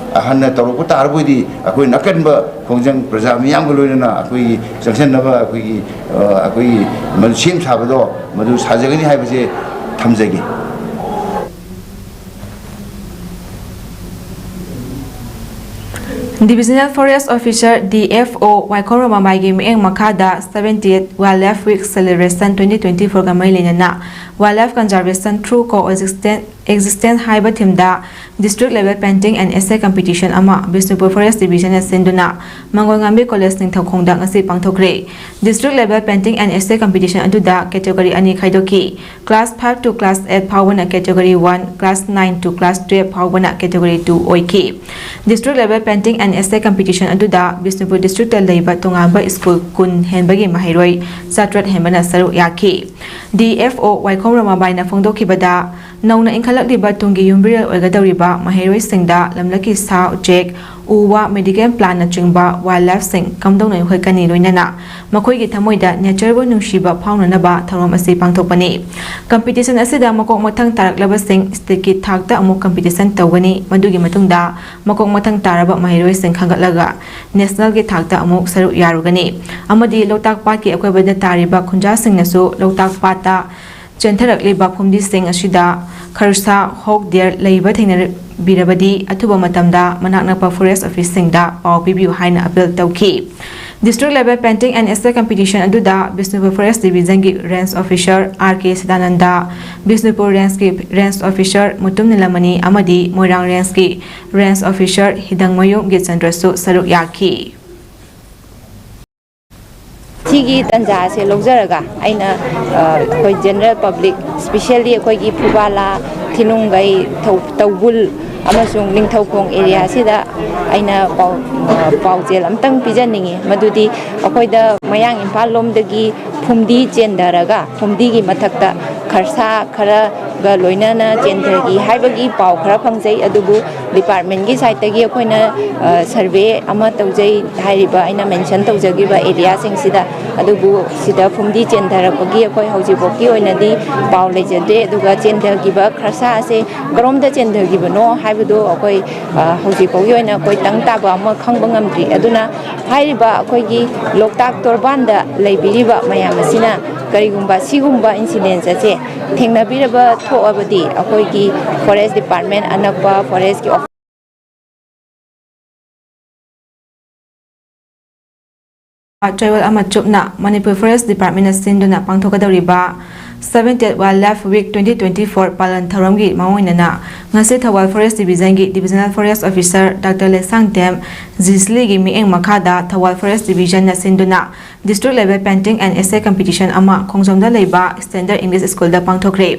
ꯍꯟꯅ ꯇꯧꯔꯛꯄ ꯇꯥꯔꯕꯣꯏꯗꯤ ꯑꯩꯈꯣꯏꯅ ꯑꯀꯟꯕ ꯈꯣꯡꯖꯪ ꯄ꯭ꯔꯖꯥ ꯃꯤꯌꯥꯝꯒ ꯂꯣꯏꯅꯅ ꯑꯩꯈꯣꯏꯒꯤ ꯆꯪꯁꯟꯅꯕ ꯑꯩꯈꯣꯏꯒꯤ, ꯑ, ꯑꯩꯈꯣꯏꯒꯤ ꯃꯗꯨ ꯁꯦꯝ ꯁꯥꯕꯗꯣ ꯃꯗꯨ ꯁꯥꯖꯒꯅꯤ ꯍꯥꯏꯕꯁꯦ ꯊꯝꯖꯒꯦ꯫ Divisional Forest Officer, D F O, ꯋꯥꯏꯈꯣꯝ ꯔꯃꯥꯕꯥꯏꯒꯤ ꯃꯤꯠꯌꯦꯡ ꯃꯈꯥꯗ seventieth Wildlife Week Celebration twenty twenty-four ꯒ ꯃꯔꯤ ꯂꯩꯅꯅ Wildlife Conservation Through Coexistence ꯍꯥꯏꯕ ꯊꯤꯝꯗ District Level Painting and Essay Competition ꯑꯃ ꯕꯤꯁꯅꯨꯄꯨꯔ Forest Division ꯅ ꯁꯤꯟꯗꯨꯅ ꯃꯪꯒꯣꯜꯉꯥꯝꯕꯤ College ꯅꯤꯡꯊꯧꯈꯣꯡꯗ ꯉꯁꯤ ꯄꯥꯡꯊꯣꯛꯈ꯭ꯔꯦ꯫ District Level Painting and Essay Competition ꯑꯗꯨꯗ category ꯑꯅꯤ ꯈꯥꯏꯗꯣꯛꯈꯤ꯫ Class five to class eight ꯐꯥꯎꯕꯅ category one, class nine to class twelve ꯐꯥꯎꯕꯅ category two ꯑꯣꯏꯈꯤ꯫ District Level Painting and Essay Competition ꯑꯗꯨꯗ Bishnupur District ꯇ ꯂꯩꯕ ꯇꯣꯉꯥꯟꯕ school ꯀꯨꯟ ꯍꯦꯟꯕꯒꯤ ꯃꯍꯩꯔꯣꯏ ꯆꯥꯇ꯭ꯔꯦꯠ ꯍꯦꯟꯕꯅ ꯁꯔꯨꯛ ꯌꯥꯈꯤ꯫ D F O ꯋꯥꯏꯈꯣꯝ ꯔꯃꯥꯕꯥꯏꯅ ꯐꯣꯡꯗꯣꯛꯈꯤꯕꯗ, ꯅꯧꯅ ꯏꯟꯈꯠꯂꯛꯂꯤꯕ ꯇꯨꯡꯒꯤ ꯌꯨꯝꯕꯤꯔꯦꯜ ꯑꯣꯏꯒꯗꯧꯔꯤꯕ ꯃꯍꯩꯔꯣꯏꯁꯤꯡꯗ ꯂꯝꯂꯛꯀꯤ ꯁꯥ ꯎꯆꯦꯛ, ꯎ ꯋꯥ, medical plantꯅꯆꯤꯡꯕ, wildlifeꯁꯤꯡ ꯀꯝꯗꯧꯅ ꯌꯣꯛꯈꯠꯀꯅꯤ, ꯂꯣꯏꯅꯅ ꯃꯈꯣꯏꯒꯤ ꯊꯃꯣꯏꯗ natureꯕꯨ ꯅꯨꯡꯁꯤꯕ ꯐꯥꯎꯅꯅꯕ ꯊꯧꯔꯝ ꯑꯁꯤ ꯄꯥꯡꯊꯣꯛꯄꯅꯤ꯫ Competition ꯑꯁꯤꯗ ꯃꯀꯣꯛ ꯃꯊꯪ ꯇꯥꯔꯛꯂꯕꯁꯤꯡ stateꯀꯤ ꯊꯥꯛꯇ ꯑꯃꯨꯛ competition ꯇꯧꯒꯅꯤ꯫ ꯃꯗꯨꯒꯤ ꯃꯇꯨꯡꯗ ꯃꯀꯣꯛ ꯃꯊꯪ ꯇꯥꯔꯕ ꯃꯍꯩꯔꯣꯏꯁꯤꯡ ꯈꯟꯒꯠꯂꯒ nationalꯒꯤ ꯊꯥꯛꯇ ꯑꯃꯨꯛ ꯁꯔꯨꯛ ꯌꯥꯔꯨꯒꯅꯤ꯫ ꯑꯃꯗꯤ ꯂꯣꯛꯇꯥꯛ ꯄꯥꯠꯀꯤ ꯑꯀꯣꯏꯕꯗ ꯇꯥꯔꯤꯕ ꯈꯨꯟꯖꯥꯁꯤꯡꯅꯁꯨ ꯂꯣꯛꯇꯥꯛ ꯄꯥꯠꯇ ꯆꯦꯟꯊꯔꯛꯂꯤꯕ ꯐꯨꯝꯗꯤꯁꯤꯡ ꯑꯁꯤꯗ ꯈꯔꯁꯥ, hawk deer ꯂꯩꯕ ꯊꯦꯡꯅꯕꯤꯔꯕꯗꯤ ꯑꯊꯨꯕ ꯃꯇꯝꯗ ꯃꯅꯥꯛ ꯅꯛꯄ forest officeꯁꯤꯡꯗ ꯄꯥꯎ ꯄꯤꯕꯤꯌꯨ ꯍꯥꯏꯅ appeal ꯇꯧꯈꯤ꯫ District level painting and essay competition ꯑꯗꯨꯗ Bishnupur forest divisionꯒꯤ range officer R K ꯁꯤꯗꯥꯅꯟꯗ, Bishnupur rangeꯀꯤ range officer Mutum ꯅꯤꯂꯃꯅꯤ ꯑꯃꯗꯤ ꯃꯣꯏꯔꯥꯡ rangeꯀꯤ range officer ꯍꯤꯗꯪꯃꯌꯨꯝ ꯒꯤꯆꯟꯗ꯭ꯔꯁꯨ ꯁꯔꯨꯛ ꯌꯥꯈꯤ꯫ ꯁꯤꯒꯤ ꯇꯥꯟꯖꯥ ꯑꯁꯦ ꯂꯧꯖꯔꯒ ꯑꯩꯅ, ꯑ, ꯑꯩꯈꯣꯏ general public, specially ꯑꯩꯈꯣꯏꯒꯤ ꯐꯨꯕꯥꯂꯥ, ꯊꯤꯅꯨꯡꯒꯩ, ꯊꯧ-, ꯇꯧꯕꯨꯜ ꯑꯃꯁꯨꯡ ꯅꯤꯡꯊꯧꯈꯣꯡ area ꯁꯤꯗ ꯑꯩꯅ ꯄꯥꯎ-, ꯑ, ꯄꯥꯎꯖꯦꯜ ꯑꯝꯇꯪ ꯄꯤꯖꯅꯤꯡꯉꯤ꯫ ꯃꯗꯨꯗꯤ ꯑꯩꯈꯣꯏꯗ ꯃꯌꯥꯡ ꯏꯝꯐꯥꯜ ꯂꯣꯝꯗꯒꯤ ꯐꯨꯝꯗꯤ ꯆꯦꯟꯊꯔꯒ ꯐꯨꯝꯗꯤꯒꯤ ꯃꯊꯛꯇ ꯈꯔꯁꯥ ꯈꯔꯒ ꯂꯣꯏꯅꯅ ꯆꯦꯟꯊꯈꯤ ꯍꯥꯏꯕꯒꯤ ꯄꯥꯎ ꯈꯔ ꯐꯪꯖꯩ꯫ ꯑꯗꯨꯕꯨ departmentꯀꯤ sideꯇꯒꯤ ꯑꯩꯈꯣꯏꯅ, ꯑ, survey ꯑꯃ ꯇꯧꯖꯩ꯫ ꯍꯥꯏꯔꯤꯕ ꯑꯩꯅ mention ꯇꯧꯖꯈꯤꯕ areaꯁꯤꯡꯁꯤꯗ꯫ ꯑꯗꯨꯕꯨ ꯁꯤꯗ ꯐꯨꯝꯗꯤ ꯆꯦꯟꯊꯔꯛꯄꯒꯤ ꯑꯩꯈꯣꯏ ꯍꯧꯖꯤꯛꯐꯥꯎꯒꯤ ꯑꯣꯏꯅꯗꯤ ꯄꯥꯎ ꯂꯩꯖꯗ꯭ꯔꯦ꯫ ꯑꯗꯨꯒ ꯆꯦꯟꯊꯈꯤꯕ ꯈꯔꯁꯥ ꯑꯁꯦ ꯀꯔꯣꯝꯗ ꯆꯦꯟꯊꯈꯤꯕꯅꯣ ꯍꯥꯏꯕꯗꯨ ꯑꯩꯈꯣꯏ, ꯑ, ꯍꯧꯖꯤꯛꯐꯥꯎꯒꯤ ꯑꯣꯏꯅ ꯑꯩꯈꯣꯏ ꯇꯪ ꯇꯥꯕ ꯑꯃ ꯈꯪꯕ ꯉꯝꯗ꯭ꯔꯤ꯫ ꯑꯗꯨꯅ ꯍꯥꯏꯔꯤꯕ ꯑꯩꯈꯣꯏꯒꯤ ꯂꯣꯛꯇꯥꯛ ꯇꯣꯔꯕꯥꯟꯗ ꯂꯩꯕꯤꯔꯤꯕ ꯃꯌꯥꯝ ꯑꯁꯤꯅ ꯀꯔꯤꯒꯨꯝꯕ ꯁꯤꯒꯨꯝꯕ incident ꯑꯁꯦ ꯊꯦꯡꯅꯕꯤꯔꯕ ꯊꯣꯛꯑꯕꯗꯤ ꯑꯩꯈꯣꯏꯒꯤ forest department ꯑꯅꯛꯄ forestꯀꯤ office ꯆꯌꯣꯜ ꯑꯃ ꯆꯨꯞꯅ ꯃꯅꯤꯄꯨꯔ forest departmentꯅ ꯁꯤꯟꯗꯨꯅ ꯄꯥꯡꯊꯣꯛꯀꯗꯧꯔꯤꯕ seventieth Wildlife Week twenty twenty-four ꯄꯥꯂꯟ ꯊꯧꯔꯝꯒꯤ ꯃꯥꯡꯑꯣꯏꯅꯅ ꯉꯁꯤ Thoubal forest divisionꯒꯤ divisional forest officer Doctor Leishangthem ꯖꯤꯁꯂꯤꯒꯤ ꯃꯤꯠꯌꯦꯡ ꯃꯈꯥꯗ ꯊꯧꯕꯥꯜ forest divisionꯅ ꯁꯤꯟꯗꯨꯅ district level painting and essay competition ꯑꯃ ꯈꯣꯡꯖꯣꯝꯗ ꯂꯩꯕ Standard English Schoolꯗ ꯄꯥꯡꯊꯣꯛꯈ꯭ꯔꯦ꯫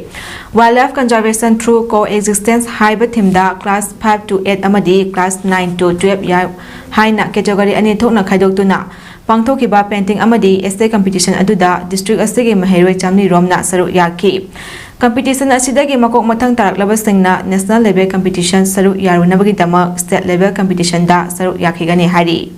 Wildlife Conservation Through Coexistence ꯍꯥꯏꯕ themeꯗ class five to eight ꯑꯃꯗꯤ class nine to twelve ꯌꯥꯎ ꯍꯥꯏꯅ category ꯑꯅꯤ ꯊꯣꯛꯅ ꯈꯥꯏꯗꯣꯛꯇꯨꯅ ꯄꯥꯡꯊꯣꯛꯈꯤꯕ painting ꯑꯃꯗꯤ essay competition ꯑꯗꯨꯗ district ꯑꯁꯤꯒꯤ ꯃꯍꯩꯔꯣꯏ ꯆꯥꯃꯔꯤ ꯔꯣꯝꯅ ꯁꯔꯨꯛ ꯌꯥꯈꯤ꯫ Competition ꯑꯁꯤꯗꯒꯤ ꯃꯀꯣꯛ ꯃꯊꯪ ꯇꯥꯔꯛꯂꯕꯁꯤꯡꯅ national level competition ꯁꯔꯨꯛ ꯌꯥꯔꯨꯅꯕꯒꯤꯗꯃꯛ state level competitionꯗ ꯁꯔꯨꯛ ꯌꯥꯈꯤꯒꯅꯤ ꯍꯥꯏꯔꯤ꯫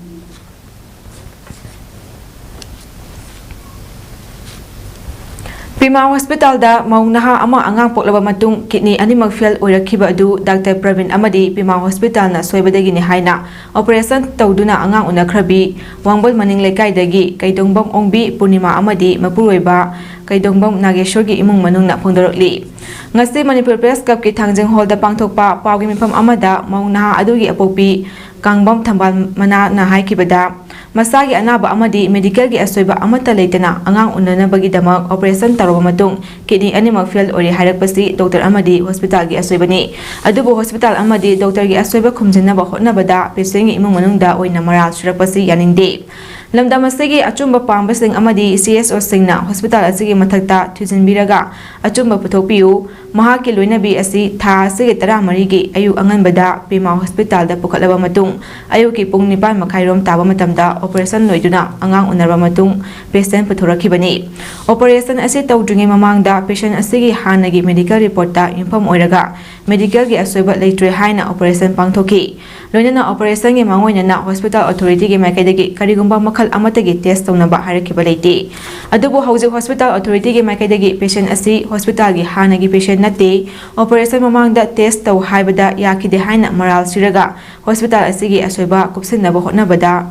ꯄꯤꯃꯥ ꯍꯣꯁꯄꯤꯇꯥꯜꯗ ꯃꯧ ꯅꯍꯥ ꯑꯃ ꯑꯉꯥꯡ ꯄꯣꯛꯂꯕ ꯃꯇꯨꯡ kidney ꯑꯅꯤꯃꯛ fail ꯑꯣꯏꯔꯛꯈꯤꯕ ꯑꯗꯨ ꯗꯥꯛꯇꯔ ꯄ꯭ꯔꯕꯤꯟ ꯑꯃꯗꯤ ꯄꯤꯃꯥ ꯍꯣꯁꯄꯤꯇꯥꯜꯅ ꯁꯣꯏꯕꯗꯒꯤꯅꯤ ꯍꯥꯏꯅ operation ꯇꯧꯗꯨꯅ ꯑꯉꯥꯡ ꯎꯅꯈ꯭ꯔꯕꯤ ꯋꯥꯡꯕꯜ ꯃꯅꯤꯡ ꯂꯩꯀꯥꯏꯗꯒꯤ ꯀꯩꯗꯣꯡꯕꯝ ꯑꯣꯡꯕꯤ ꯄꯨꯔꯅꯤꯃꯥ ꯑꯃꯗꯤ ꯃꯄꯨꯔꯣꯏꯕ ꯀꯩꯗꯣꯡꯕꯝ ꯅꯥꯒꯦꯁꯣꯔꯒꯤ ꯏꯃꯨꯡ ꯃꯅꯨꯡꯅ ꯐꯣꯡꯗꯣꯔꯛꯂꯤ꯫ ꯉꯁꯤ ꯃꯅꯤꯄꯨꯔ Press Clubꯀꯤ ꯊꯥꯡꯖꯤꯡ ꯍꯣꯜꯗ ꯄꯥꯡꯊꯣꯛꯄ ꯄꯥꯎꯒꯤ ꯃꯤꯐꯝ ꯑꯃꯗ ꯃꯧ ꯅꯍꯥ ꯑꯗꯨꯒꯤ ꯑꯄꯣꯛꯄꯤ ꯀꯥꯡꯕꯝ ꯊꯝꯕꯥꯜ ꯃꯅꯥꯅ ꯍꯥꯏꯈꯤꯕꯗ, ꯃꯁꯥꯒꯤ ꯑꯅꯥꯕ ꯑꯃꯗꯤ medicalꯒꯤ ꯑꯁꯣꯏꯕ ꯑꯃꯠꯇ ꯂꯩꯇꯅ ꯑꯉꯥꯡ ꯎꯅꯅꯕꯒꯤꯗꯃꯛ operation ꯇꯧꯔꯕ ꯃꯇꯨꯡ kidney ꯑꯅꯤꯃꯛ fail ꯑꯣꯏꯔꯦ ꯍꯥꯏꯔꯛꯄꯁꯤ ꯗꯣꯛꯇꯔ ꯑꯃꯗꯤ ꯍꯣꯁꯄꯤꯇꯥꯜꯒꯤ ꯑꯁꯣꯏꯕꯅꯤ꯫ ꯑꯗꯨꯕꯨ ꯍꯣꯁꯄꯤꯇꯥꯜ ꯑꯃꯗꯤ ꯗꯣꯛꯇꯔꯒꯤ ꯑꯁꯣꯏꯕ ꯈꯨꯝꯖꯤꯟꯅꯕ ꯍꯣꯠꯅꯕꯗ patientꯒꯤ ꯏꯃꯨꯡ ꯃꯅꯨꯡꯗ ꯑꯣꯏꯅ ꯃꯔꯥꯜ ꯁꯤꯔꯛꯄꯁꯤ ꯌꯥꯅꯤꯡꯗꯦ꯫ ꯂꯝꯗꯝ ꯑꯁꯤꯒꯤ ꯑꯆꯨꯝꯕ ꯄꯥꯝꯕꯁꯤꯡ ꯑꯃꯗꯤ CSOꯁꯤꯡꯅ ꯍꯣꯁꯄꯤꯇꯥꯜ ꯑꯁꯤꯒꯤ ꯃꯊꯛꯇ ꯊꯤꯖꯤꯟꯕꯤꯔꯒ ꯑꯆꯨꯝꯕ ꯄꯨꯊꯣꯛꯄꯤꯌꯨ꯫ ꯃꯍꯥꯛꯀꯤ ꯂꯣꯏꯅꯕꯤ ꯑꯁꯤ ꯊꯥ ꯑꯁꯤꯒꯤ ꯇꯔꯥꯃꯔꯤꯒꯤ ꯑꯌꯨꯛ ꯑꯉꯟꯕꯗ ꯄꯤꯃꯥ ꯍꯣꯁꯄꯤꯇꯥꯜꯗ ꯄꯨꯈꯠꯂꯕ ꯃꯇꯨꯡ, ꯑꯌꯨꯛꯀꯤ ꯄꯨꯡ ꯅꯤꯄꯥꯟ ꯃꯈꯥꯏꯔꯣꯝ ꯇꯥꯕ ꯃꯇꯝꯗ operation ꯂꯣꯏꯗꯨꯅ ꯑꯉꯥꯡ ꯎꯅꯔꯕ ꯃꯇꯨꯡ patient ꯄꯨꯊꯣꯔꯛꯈꯤꯕꯅꯤ꯫ Operation ꯑꯁꯤ ꯇꯧꯗ꯭ꯔꯤꯉꯩ ꯃꯃꯥꯡꯗ patient ꯑꯁꯤꯒꯤ ꯍꯥꯟꯅꯒꯤ medical reportꯇ ꯌꯨꯝꯐꯝ ꯑꯣꯏꯔꯒ medicalꯒꯤ ꯑꯁꯣꯏꯕ ꯂꯩꯇ꯭ꯔꯦ ꯍꯥꯏꯅ operation ꯄꯥꯡꯊꯣꯛꯈꯤ꯫ ꯂꯣꯏꯅꯅ operationꯒꯤ ꯃꯥꯡꯑꯣꯏꯅꯅ hospital authorityꯒꯤ ꯃꯥꯏꯀꯩꯗꯒꯤ ꯀꯔꯤꯒꯨꯝꯕ ꯃꯈꯜ ꯑꯃꯠꯇꯒꯤ test ꯇꯧꯅꯕ ꯍꯥꯏꯔꯛꯈꯤꯕ ꯂꯩꯇꯦ꯫ ꯑꯗꯨꯕꯨ ꯍꯧꯖꯤꯛ hospital authorityꯒꯤ ꯃꯥꯏꯀꯩꯗꯒꯤ patient ꯑꯁꯤ hospitalꯒꯤ ꯍꯥꯟꯅꯒꯤ patient ꯅꯠꯇꯦ, operation ꯃꯃꯥꯡꯗ test ꯇꯧ ꯍꯥꯏꯕꯗ ꯌꯥꯈꯤꯗꯦ ꯍꯥꯏꯅ ꯃꯔꯥꯜ ꯁꯤꯔꯒ hospital ꯑꯁꯤꯒꯤ ꯑꯁꯣꯏꯕ ꯀꯨꯞꯁꯤꯟꯅꯕ ꯍꯣꯠꯅꯕꯗ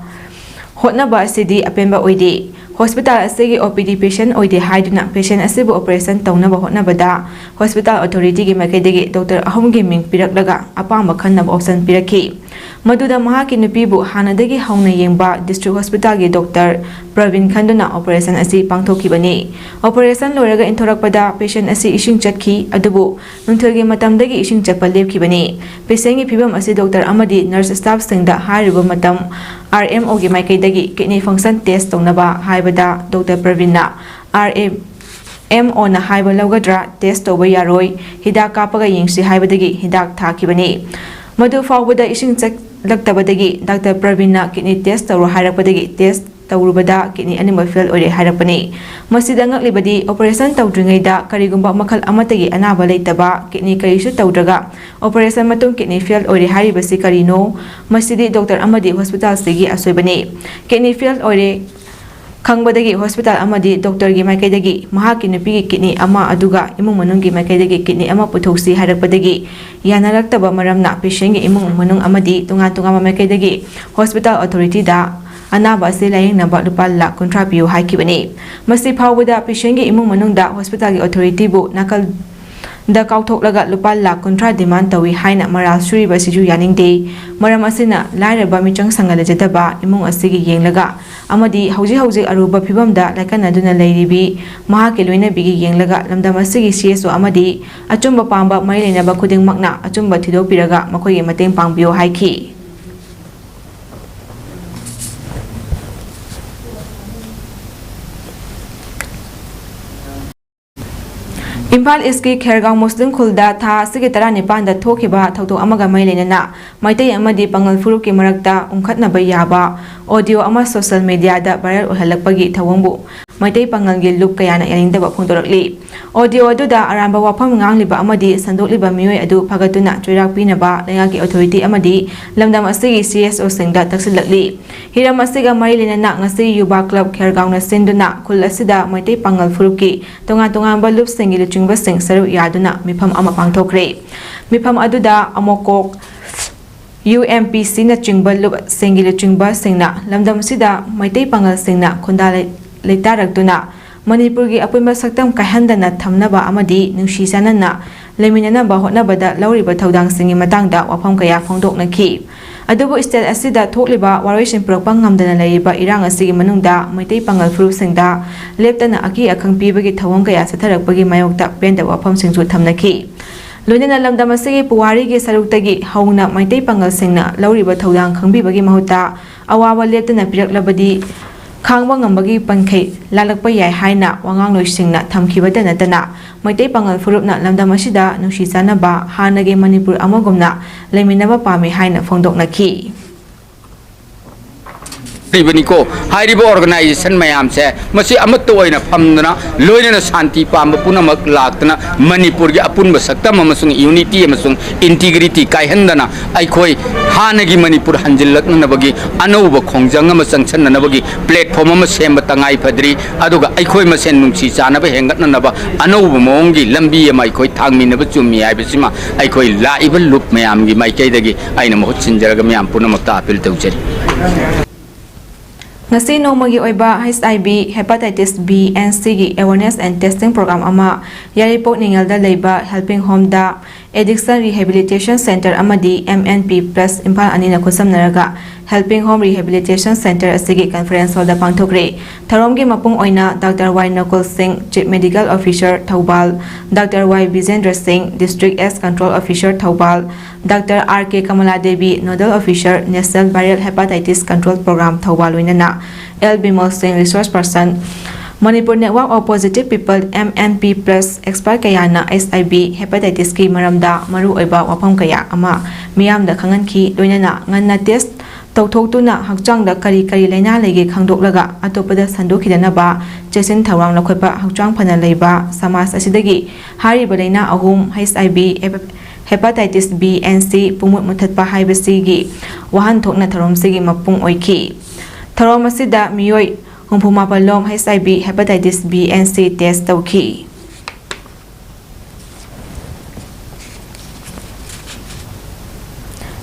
ꯍꯣꯠꯅꯕ ꯑꯁꯤꯗꯤ ꯑꯄꯦꯟꯕ ꯑꯣꯏꯗꯦ꯫ Hospital ꯑꯁꯤꯒꯤ OPD patient ꯑꯣꯏꯗꯦ ꯍꯥꯏꯗꯨꯅ patient ꯑꯁꯤꯕꯨ operation ꯇꯧꯅꯕ ꯍꯣꯠꯅꯕꯗ hospital authorityꯒꯤ ꯃꯥꯏꯀꯩꯗꯒꯤ ꯗꯣꯛꯇꯔ ꯑꯍꯨꯝꯒꯤ ꯃꯤꯡ ꯄꯤꯔꯛꯂꯒ ꯑꯄꯥꯝꯕ ꯈꯟꯅꯕ option ꯄꯤꯔꯛꯈꯤ꯫ ꯃꯗꯨꯗ ꯃꯍꯥꯛꯀꯤ ꯅꯨꯄꯤꯕꯨ ꯍꯥꯟꯅꯗꯒꯤ ꯍꯧꯅ ꯌꯦꯡꯕ district hospitalꯒꯤ ꯗꯣꯛꯇꯔ ꯄ꯭ꯔꯕꯤꯟ ꯈꯟꯗꯨꯅ operation ꯑꯁꯤ ꯄꯥꯡꯊꯣꯛꯈꯤꯕꯅꯤ꯫ Operation ꯂꯣꯏꯔꯒ ꯏꯟꯊꯣꯔꯛꯄꯗ patient ꯑꯁꯤ ꯏꯁꯤꯡ ꯆꯠꯈꯤ, ꯑꯗꯨꯕꯨ ꯅꯨꯡꯊꯤꯜꯒꯤ ꯃꯇꯝꯗꯒꯤ ꯏꯁꯤꯡ ꯆꯠꯄ ꯂꯦꯞꯈꯤꯕꯅꯤ꯫ Patientꯒꯤ ꯐꯤꯕꯝ ꯑꯁꯤ ꯗꯣꯛꯇꯔ ꯑꯃꯗꯤ nurse staffꯁꯤꯡꯗ ꯍꯥꯏꯔꯨꯕ ꯃꯇꯝ, RMOꯒꯤ ꯃꯥꯏꯀꯩꯗꯒꯤ kidney function test ꯇꯧꯅꯕ ꯍꯥꯏꯕꯗ ꯗꯣꯛꯇꯔ ꯄ꯭ꯔꯕꯤꯟꯅ, "RMOꯅ ꯍꯥꯏꯕ ꯂꯧꯒꯗ꯭ꯔꯥ? Test ꯇꯧꯕ ꯌꯥꯔꯣꯏ, ꯍꯤꯗꯥꯛ ꯀꯥꯞꯄꯒ ꯌꯦꯡꯁꯤ" ꯍꯥꯏꯕꯗꯒꯤ ꯍꯤꯗꯥꯛ ꯊꯥꯈꯤꯕꯅꯤ꯫ ꯃꯗꯨ ꯐꯥꯎꯕꯗ ꯏꯁꯤꯡ ꯆꯠꯂꯛꯇꯕꯗꯒꯤ ꯗꯥꯛꯇꯔ ꯄ꯭ꯔꯕꯤꯟꯅ kidney test ꯇꯧꯔꯣ ꯍꯥꯏꯔꯛꯄꯗꯒꯤ test ꯇꯧꯔꯨꯕꯗ ꯀꯤꯗꯅꯤ ꯑꯅꯤꯃꯛ ꯐꯦꯜ ꯑꯣꯏꯔꯦ ꯍꯥꯏꯔꯛꯄꯅꯤ꯫ ꯃꯁꯤꯗ ꯉꯛꯂꯤꯕꯗꯤ, ꯑꯣꯄꯔꯦꯁꯟ ꯇꯧꯗ꯭ꯔꯤꯉꯩꯗ ꯀꯔꯤꯒꯨꯝꯕ ꯃꯈꯜ ꯑꯃꯠꯇꯒꯤ ꯑꯅꯥꯕ ꯂꯩꯇꯕ, ꯀꯤꯗꯅꯤ ꯀꯔꯤꯁꯨ ꯇꯧꯗ꯭ꯔꯒ ꯑꯣꯄꯔꯦꯁꯟ ꯃꯇꯨꯡ ꯀꯤꯗꯅꯤ ꯐꯦꯜ ꯑꯣꯏꯔꯦ ꯍꯥꯏꯔꯤꯕꯁꯤ ꯀꯔꯤꯅꯣ? ꯃꯁꯤꯗꯤ ꯗꯣꯛꯇꯔ ꯑꯃꯗꯤ ꯍꯣꯁꯄꯤꯇꯥꯜꯁꯤꯒꯤ ꯑꯁꯣꯏꯕꯅꯤ꯫ ꯀꯤꯗꯅꯤ ꯐꯦꯜ ꯑꯣꯏꯔꯦ ꯈꯪꯕꯗꯒꯤ ꯍꯣꯁꯄꯤꯇꯥꯜ ꯑꯃꯗꯤ ꯗꯣꯛꯇꯔꯒꯤ ꯃꯥꯏꯀꯩꯗꯒꯤ ꯃꯍꯥꯛꯀꯤ ꯅꯨꯄꯤꯒꯤ ꯀꯤꯗꯅꯤ ꯑꯃ, ꯑꯗꯨꯒ ꯏꯃꯨꯡ ꯃꯅꯨꯡꯒꯤ ꯃꯥꯏꯀꯩꯗꯒꯤ ꯀꯤꯗꯅꯤ ꯑꯃ ꯄꯨꯊꯣꯛꯁꯤ ꯍꯥꯏꯔꯛꯄꯗꯒꯤ ꯌꯥꯅꯔꯛꯇꯕ ꯃꯔꯝꯅ ꯄꯦꯁꯦꯟꯒꯤ ꯏꯃꯨꯡ ꯃꯅꯨꯡ ꯑꯃꯗꯤ ꯇꯣꯉꯥꯟ ꯇꯣꯉꯥꯟꯕ ꯃꯥꯏꯀꯩꯗꯒꯤ ꯍꯣꯁꯄꯤꯇꯥꯜ ꯑꯣꯊꯣꯔꯤꯇꯤꯗ ꯑꯅꯥꯕ ꯑꯁꯤ ꯂꯥꯌꯦꯡꯅꯕ ꯂꯨꯄꯥ ꯂꯥꯈ ꯀꯨꯟꯊ꯭ꯔꯥ ꯄꯤꯌꯨ ꯍꯥꯏꯈꯤꯕꯅꯤ꯫ ꯃꯁꯤ ꯐꯥꯎꯕꯗ ꯄꯦꯁꯦꯟꯒꯤ ꯏꯃꯨꯡ ꯃꯅꯨꯡꯗ ꯍꯣꯁꯄꯤꯇꯥꯜꯒꯤ ꯑꯣꯊꯣꯔꯤꯇꯤꯕꯨ ꯅꯥꯀꯜ ꯗ ꯀꯥꯎꯊꯣꯛꯂꯒ ꯂꯨꯄꯥ ꯂꯥꯈ ꯀꯨꯟꯊ꯭ꯔꯥ ꯗꯤꯃꯥꯟ ꯇꯧꯏ ꯍꯥꯏꯅ ꯃꯔꯥꯜ ꯁꯨꯔꯤꯕ ꯑꯁꯤꯁꯨ ꯌꯥꯅꯤꯡꯗꯦ꯫ ꯃꯔꯝ ꯑꯁꯤꯅ ꯂꯥꯏꯔꯕ ꯃꯤꯆꯪ ꯁꯪꯒ ꯂꯩꯖꯗꯕ ꯏꯃꯨꯡ ꯑꯁꯤꯒꯤ ꯌꯦꯡꯂꯒ ꯑꯃꯗꯤ ꯍꯧꯖꯤꯛ ꯍꯧꯖꯤꯛ ꯑꯔꯨꯕ ꯐꯤꯕꯝꯗ ꯂꯥꯏꯀꯠꯅꯗꯨꯅ ꯂꯩꯔꯤꯕꯤ ꯃꯍꯥꯛꯀꯤ ꯂꯣꯏꯅꯕꯤꯒꯤ ꯌꯦꯡꯂꯒ ꯂꯝꯗꯝ ꯑꯁꯤꯒꯤ ꯁꯤ ꯑꯦꯁ ꯑꯣ ꯑꯃꯗꯤ ꯑꯆꯨꯝꯕ ꯄꯥꯝꯕ ꯃꯔꯤ ꯂꯩꯅꯕ ꯈꯨꯗꯤꯡꯃꯛꯅ ꯑꯆꯨꯝꯕ ꯊꯤꯗꯣꯛꯄꯤꯔꯒ ꯃꯈꯣꯏꯒꯤ ꯃꯇꯦꯡ ꯄꯥꯡꯕꯤꯌꯨ ꯍꯥꯏꯈꯤ꯫ ꯏꯝꯐꯥꯜ ꯏꯁꯀꯤ ꯈꯦꯔꯒꯥꯎ ꯃꯨꯁꯂꯤꯝ ꯈꯨꯜꯗ ꯊꯥ ꯑꯁꯤꯒꯤ ꯇꯔꯥꯅꯤꯄꯥꯟꯗ ꯊꯣꯛꯈꯤꯕ ꯊꯧꯗꯣꯛ ꯑꯃꯒ ꯃꯔꯤ ꯂꯩꯅꯅ ꯃꯩꯇꯩ ꯑꯃꯗꯤ ꯄꯥꯉꯜ ꯐꯨꯔꯨꯞꯀꯤ ꯃꯔꯛꯇ ꯎꯪꯈꯠꯅꯕ ꯌꯥꯕ ꯑꯣꯗꯤꯑꯣ ꯑꯃ ꯁꯣꯁꯤꯌꯦꯜ ꯃꯤꯗꯤꯌꯥꯗ ꯚꯥꯏꯔꯦꯜ ꯑꯣꯏꯍꯜꯂꯛꯄꯒꯤ ꯊꯧꯑꯣꯡꯕꯨ ꯃꯩꯇꯩ ꯄꯥꯉꯜꯒꯤ ꯂꯨꯞ ꯀꯌꯥꯅ ꯌꯥꯅꯤꯡꯗꯕ ꯐꯣꯡꯗꯣꯔꯛꯂꯤ꯫ ꯑꯣꯗꯤꯑꯣ ꯑꯗꯨꯗ ꯑꯔꯥꯟꯕ ꯋꯥꯐꯝ ꯉꯥꯡꯂꯤꯕ ꯑꯃꯗꯤ ꯁꯟꯗꯣꯛꯂꯤꯕ ꯃꯤꯑꯣꯏ ꯑꯗꯨ ꯐꯒꯠꯇꯨꯅ ꯆꯩꯔꯥꯛ ꯄꯤꯅꯕ ꯂꯩꯉꯥꯛꯀꯤ ꯑꯣꯊꯣꯔꯤꯇꯤ ꯑꯃꯗꯤ ꯂꯝꯗꯝ ꯑꯁꯤꯒꯤ ꯁꯤ ꯑꯦꯁ ꯑꯣꯁꯤꯡꯗ ꯇꯛꯁꯤꯜꯂꯛꯂꯤ꯫ ꯍꯤꯔꯝ ꯑꯁꯤꯒ ꯃꯔꯤ ꯂꯩꯅꯅ ꯉꯁꯤ ꯌꯨꯕꯥ ꯀ꯭ꯂꯕ ꯈꯦꯔꯒꯥꯎꯅ ꯁꯤꯟꯗꯨꯅ ꯈꯨꯜ ꯑꯁꯤꯗ ꯃꯩꯇꯩ ꯄꯥꯉꯜ ꯐꯨꯔꯨꯞꯀꯤ ꯇꯣꯉꯥꯟ ꯇꯣꯉꯥꯟꯕ ꯂꯨꯞꯁꯤꯡꯒꯤ ꯂꯨꯆꯤꯡꯕꯁꯤꯡ ꯁꯔꯨꯛ ꯌꯥꯗꯨꯅ ꯃꯤꯐꯝ ꯑꯃ ꯄꯥꯡꯊꯣꯛꯈ꯭ꯔꯦ꯫ ꯃꯤꯐꯝ ꯑꯗꯨꯗ ꯑꯃꯣꯀꯣꯛ ꯌꯨ ꯑꯦꯝ ꯄꯤ ꯁꯤꯅꯆꯤꯡꯕ ꯂꯨꯞꯁꯤꯡꯒꯤ ꯂꯨꯆꯤꯡꯕꯁꯤꯡꯅ ꯂꯝꯗꯝ ꯑꯁꯤꯗ ꯃꯩꯇꯩ ꯄꯥꯉꯜꯁꯤꯡꯅ ꯈꯨꯟꯗꯥ ꯂꯩ-, ꯂꯩꯇꯥꯔꯛꯇꯨꯅ ꯃꯅꯤꯄꯨꯔꯒꯤ ꯑꯄꯨꯟꯕ ꯁꯛꯇꯝ ꯀꯥꯏꯍꯟꯗꯅ ꯊꯝꯅꯕ ꯑꯃꯗꯤ ꯅꯨꯡꯁꯤ ꯆꯥꯟꯅꯅ ꯂꯩꯃꯤꯟꯅꯅꯕ ꯍꯣꯠꯅꯕꯗ ꯂꯧꯔꯤꯕ ꯊꯧꯗꯥꯡꯁꯤꯡꯒꯤ ꯃꯇꯥꯡꯗ ꯋꯥꯐꯝ ꯀꯌꯥ ꯐꯣꯡꯗꯣꯛꯅꯈꯤ꯫ ꯑꯗꯨꯕꯨ ꯁ꯭ꯇꯦꯠ ꯑꯁꯤꯗ ꯊꯣꯛꯂꯤꯕ ꯋꯥꯔꯣꯏꯁꯤꯟ ꯄꯨꯔꯛꯄ ꯉꯝꯗꯅ ꯂꯩꯔꯤꯕ ꯏꯔꯥꯡ ꯑꯁꯤꯒꯤ ꯃꯅꯨꯡꯗ ꯃꯩꯇꯩ ꯄꯥꯉꯜ ꯐꯨꯔꯨꯞꯁꯤꯡꯗ ꯂꯦꯞꯇꯅ ꯑꯀꯤ ꯑꯈꯪ ꯄꯤꯕꯒꯤ ꯊꯧꯑꯣꯡ ꯀꯌꯥ ꯆꯠꯊꯔꯛꯄꯒꯤ ꯃꯥꯌꯣꯛꯇ ꯄꯦꯟꯗꯕ ꯋꯥꯐꯝꯁꯤꯡꯁꯨ ꯊꯝꯅꯈꯤ꯫ ꯂꯣꯏꯅꯅ ꯂꯝꯗꯝ ꯑꯁꯤꯒꯤ ꯄꯨꯋꯥꯔꯤꯒꯤ ꯁꯔꯨꯛꯇꯒꯤ ꯍꯧꯅ ꯃꯩꯇꯩ ꯄꯥꯉꯜꯁꯤꯡꯅ ꯂꯧꯔꯤꯕ ꯊꯧꯗꯥꯡ ꯈꯪꯕꯤꯕꯒꯤ ꯃꯍꯨꯠꯇ ꯑꯋꯥꯕ ꯂꯦꯞꯇꯅ ꯄꯤꯔꯛꯂꯕꯗꯤ ꯈꯥꯡꯕ ꯉꯝꯕꯒꯤ ꯄꯟꯈꯩ ꯂꯥꯜꯂꯛꯄ ꯌꯥꯏ ꯍꯥꯏꯅ ꯋꯥꯉꯥꯡꯂꯣꯏꯁꯤꯡꯅ ꯊꯝꯈꯤꯕꯇ ꯅꯠꯇꯅ ꯃꯩꯇꯩ ꯄꯥꯉꯜ ꯐꯨꯔꯨꯞꯅ ꯂꯝꯗꯝ ꯑꯁꯤꯗ ꯅꯨꯡꯁꯤ ꯆꯥꯟꯅꯕ ꯍꯥꯟꯅꯒꯤ ꯃꯅꯤꯄꯨꯔ ꯑꯃꯒꯨꯝꯅ ꯂꯩꯃꯤꯟꯅꯕ ꯄꯥꯝꯃꯤ ꯍꯥꯏꯅ ꯐꯣꯡꯗꯣꯛꯅꯈꯤ꯫ ꯔꯤꯕꯅꯤꯀꯣ꯫ ꯍꯥꯏꯔꯤꯕ ꯑꯣꯔꯒꯅꯥꯏꯖꯦꯁꯟ ꯃꯌꯥꯝꯁꯦ ꯃꯁꯤ ꯑꯃꯠꯇ ꯑꯣꯏꯅ ꯐꯝꯗꯅ, ꯂꯣꯏꯅꯅ ꯁꯥꯟꯇꯤ ꯄꯥꯝꯕ ꯄꯨꯝꯅꯃꯛ ꯂꯥꯛꯇꯅ, ꯃꯅꯤꯄꯨꯔꯒꯤ ꯑꯄꯨꯟꯕ ꯁꯛꯇꯝ ꯑꯃꯁꯨꯡ ꯌꯨꯅꯤꯇꯤ ꯑꯃꯁꯨꯡ ꯏꯟꯇꯤꯒ꯭ꯔꯤꯇꯤ ꯀꯥꯏꯍꯟꯗꯅ, ꯑꯩꯈꯣꯏ ꯍꯥꯟꯅꯒꯤ ꯃꯅꯤꯄꯨꯔ ꯍꯟꯖꯤꯜꯂꯛꯅꯅꯕꯒꯤ ꯑꯅꯧꯕ ꯈꯣꯡꯖꯪ ꯑꯃ ꯆꯪꯁꯟꯅꯅꯕꯒꯤ ꯄ꯭ꯂꯦꯠꯐꯣꯝ ꯑꯃ ꯁꯦꯝꯕ ꯇꯉꯥꯏ ꯐꯗ꯭ꯔꯤ꯫ ꯑꯗꯨꯒ ꯑꯩꯈꯣꯏ ꯃꯁꯦꯟ ꯅꯨꯡꯁꯤ ꯆꯥꯟꯅꯕ ꯍꯦꯟꯒꯠꯅꯅꯕ ꯑꯅꯧꯕ ꯃꯑꯣꯡꯒꯤ ꯂꯝꯕꯤ ꯑꯃ ꯑꯩꯈꯣꯏ ꯊꯥꯡꯃꯤꯟꯅꯕ ꯆꯨꯝꯃꯤ ꯍꯥꯏꯕꯁꯤꯃ ꯑꯩꯈꯣꯏ ꯂꯥꯛꯏꯕ ꯂꯨꯞ ꯃꯌꯥꯝꯒꯤ ꯃꯥꯏꯀꯩꯗꯒꯤ ꯑꯩꯅ ꯃꯍꯨꯠ ꯁꯤꯟꯖꯔꯒ ꯃꯌꯥꯝ ꯄꯨꯝꯅꯃꯛꯇ ꯑꯥꯄꯤꯜ ꯇꯧꯖꯔꯤ꯫ ꯉꯁꯤ ꯅꯣꯡꯃꯒꯤ ꯑꯣꯏꯕ H I V hepatitis B and C ꯒꯤ awareness and testing program ꯑꯃ ꯌꯥꯏꯔꯤꯄꯣꯛ ꯅꯤꯉꯦꯜꯗ ꯂꯩꯕ Helping Home ꯗ Addiction Rehabilitation Center ꯑꯃꯗꯤ M N P Plus Imphal ꯑꯅꯤꯅ ꯈꯨꯠꯁꯝꯅꯔꯒ Helping Home Rehabilitation Center ꯑꯁꯤꯒꯤ conference hall ꯗ ꯄꯥꯡꯊꯣꯛꯈ꯭ꯔꯦ꯫ ꯊꯧꯔꯝꯒꯤ ꯃꯄꯨꯡ ꯑꯣꯏꯅ Doctor Y ꯅꯀꯨꯜ ꯁꯤꯡ, Chief Medical Officer Thoubal, Doctor Y ꯕꯤꯖꯦꯟꯗ꯭ꯔ ꯁꯤꯡ, District AIDS Control Officer Thoubal, Doctor R K Kamala Devi, Nodal Officer, National Viral Hepatitis Control Program Thoubal, ꯂꯣꯏꯅꯅ L Bimal ꯁꯤꯡ, Resource Person, Manipur Network of Positive People, M N P Plus expert ꯀꯌꯥꯅ H I V hepatitis ꯀꯤ ꯃꯔꯝꯗ ꯃꯔꯨꯑꯣꯏꯕ ꯋꯥꯐꯝ ꯀꯌꯥ ꯑꯃ ꯃꯤꯌꯥꯝꯗ ꯈꯪꯍꯟꯈꯤ꯫ ꯂꯣꯏꯅꯅ ꯉꯟꯅ test ꯇꯧꯊꯣꯛꯇꯨꯅ ꯍꯛꯆꯥꯡꯗ ꯀꯔꯤ ꯀꯔꯤ ꯂꯥꯏꯅꯥ ꯂꯩꯒꯦ ꯈꯪꯗꯣꯛꯂꯒ ꯑꯇꯣꯞꯄꯗ ꯁꯟꯗꯣꯛꯈꯤꯗꯅꯕ ꯆꯦꯛꯁꯤꯟ ꯊꯧꯔꯥꯡ ꯂꯧꯈꯠꯄ, ꯍꯛꯆꯥꯡ ꯐꯅ ꯂꯩꯕ ꯁꯃꯥꯖ ꯑꯁꯤꯗꯒꯤ ꯍꯥꯏꯔꯤꯕ ꯂꯥꯏꯅꯥ ꯑꯍꯨꯝ, H I V, hepatitis B and C ꯄꯨꯡꯃꯨꯠ ꯃꯨꯊꯠꯄ ꯍꯥꯏꯕꯁꯤꯒꯤ ꯋꯥꯍꯟꯊꯣꯛꯅ ꯊꯧꯔꯝꯁꯤꯒꯤ ꯃꯄꯨꯡ ꯑꯣꯏꯈꯤ꯫ ꯊꯧꯔꯝ ꯑꯁꯤꯗ ꯃꯤꯑꯣꯏ ꯍꯨꯝꯐꯨ ꯃꯥꯄꯜ ꯂꯣꯝ H I V hepatitis B and C test ꯇꯧꯈꯤ꯫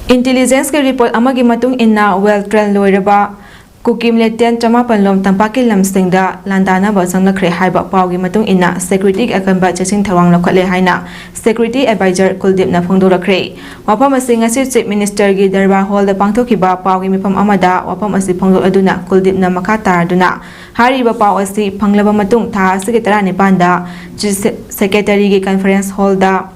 Intelligence ꯀꯤ report ꯑꯃꯒꯤ ꯃꯇꯨꯡ ꯏꯟꯅ, well train ꯂꯣꯏꯔꯕ ꯀꯨꯀꯤ militant ꯆꯃꯥꯄꯜ ꯂꯣꯝ ꯇꯝꯄꯥꯛꯀꯤ ꯂꯝꯁꯤꯡꯗ ꯂꯥꯟꯗꯥꯅꯕ ꯆꯪꯂꯛꯈ꯭ꯔꯦ ꯍꯥꯏꯕ ꯄꯥꯎꯒꯤ ꯃꯇꯨꯡ ꯏꯟꯅ, security ꯒꯤ ꯑꯀꯟꯕ ꯆꯦꯛꯁꯤꯟ ꯊꯧꯔꯥꯡ ꯂꯧꯈꯠꯂꯦ ꯍꯥꯏꯅ security advisor ꯀꯨꯜꯗꯤꯞꯅ ꯐꯣꯡꯗꯣꯔꯛꯈ꯭ꯔꯦ꯫ ꯋꯥꯐꯝ ꯑꯁꯤ ꯉꯁꯤ Chief Minister ꯒꯤ ꯗꯔꯕꯥꯔ hall ꯗ ꯄꯥꯡꯊꯣꯛꯈꯤꯕ ꯄꯥꯎꯒꯤ ꯃꯤꯐꯝ ꯑꯃꯗ ꯋꯥꯐꯝ ꯑꯁꯤ ꯐꯣꯡꯗꯣꯛꯂꯗꯨꯅ ꯀꯨꯜꯗꯤꯞꯅ ꯃꯈꯥ ꯇꯥꯔꯗꯨꯅ, ꯍꯥꯏꯔꯤꯕ ꯄꯥꯎ ꯑꯁꯤ ꯐꯪꯂꯕ ꯃꯇꯨꯡ ꯊꯥ ꯑꯁꯤꯒꯤ ꯇꯔꯥꯅꯤꯄꯥꯟꯗ Chief Secretary ꯒꯤ conference hall ꯗ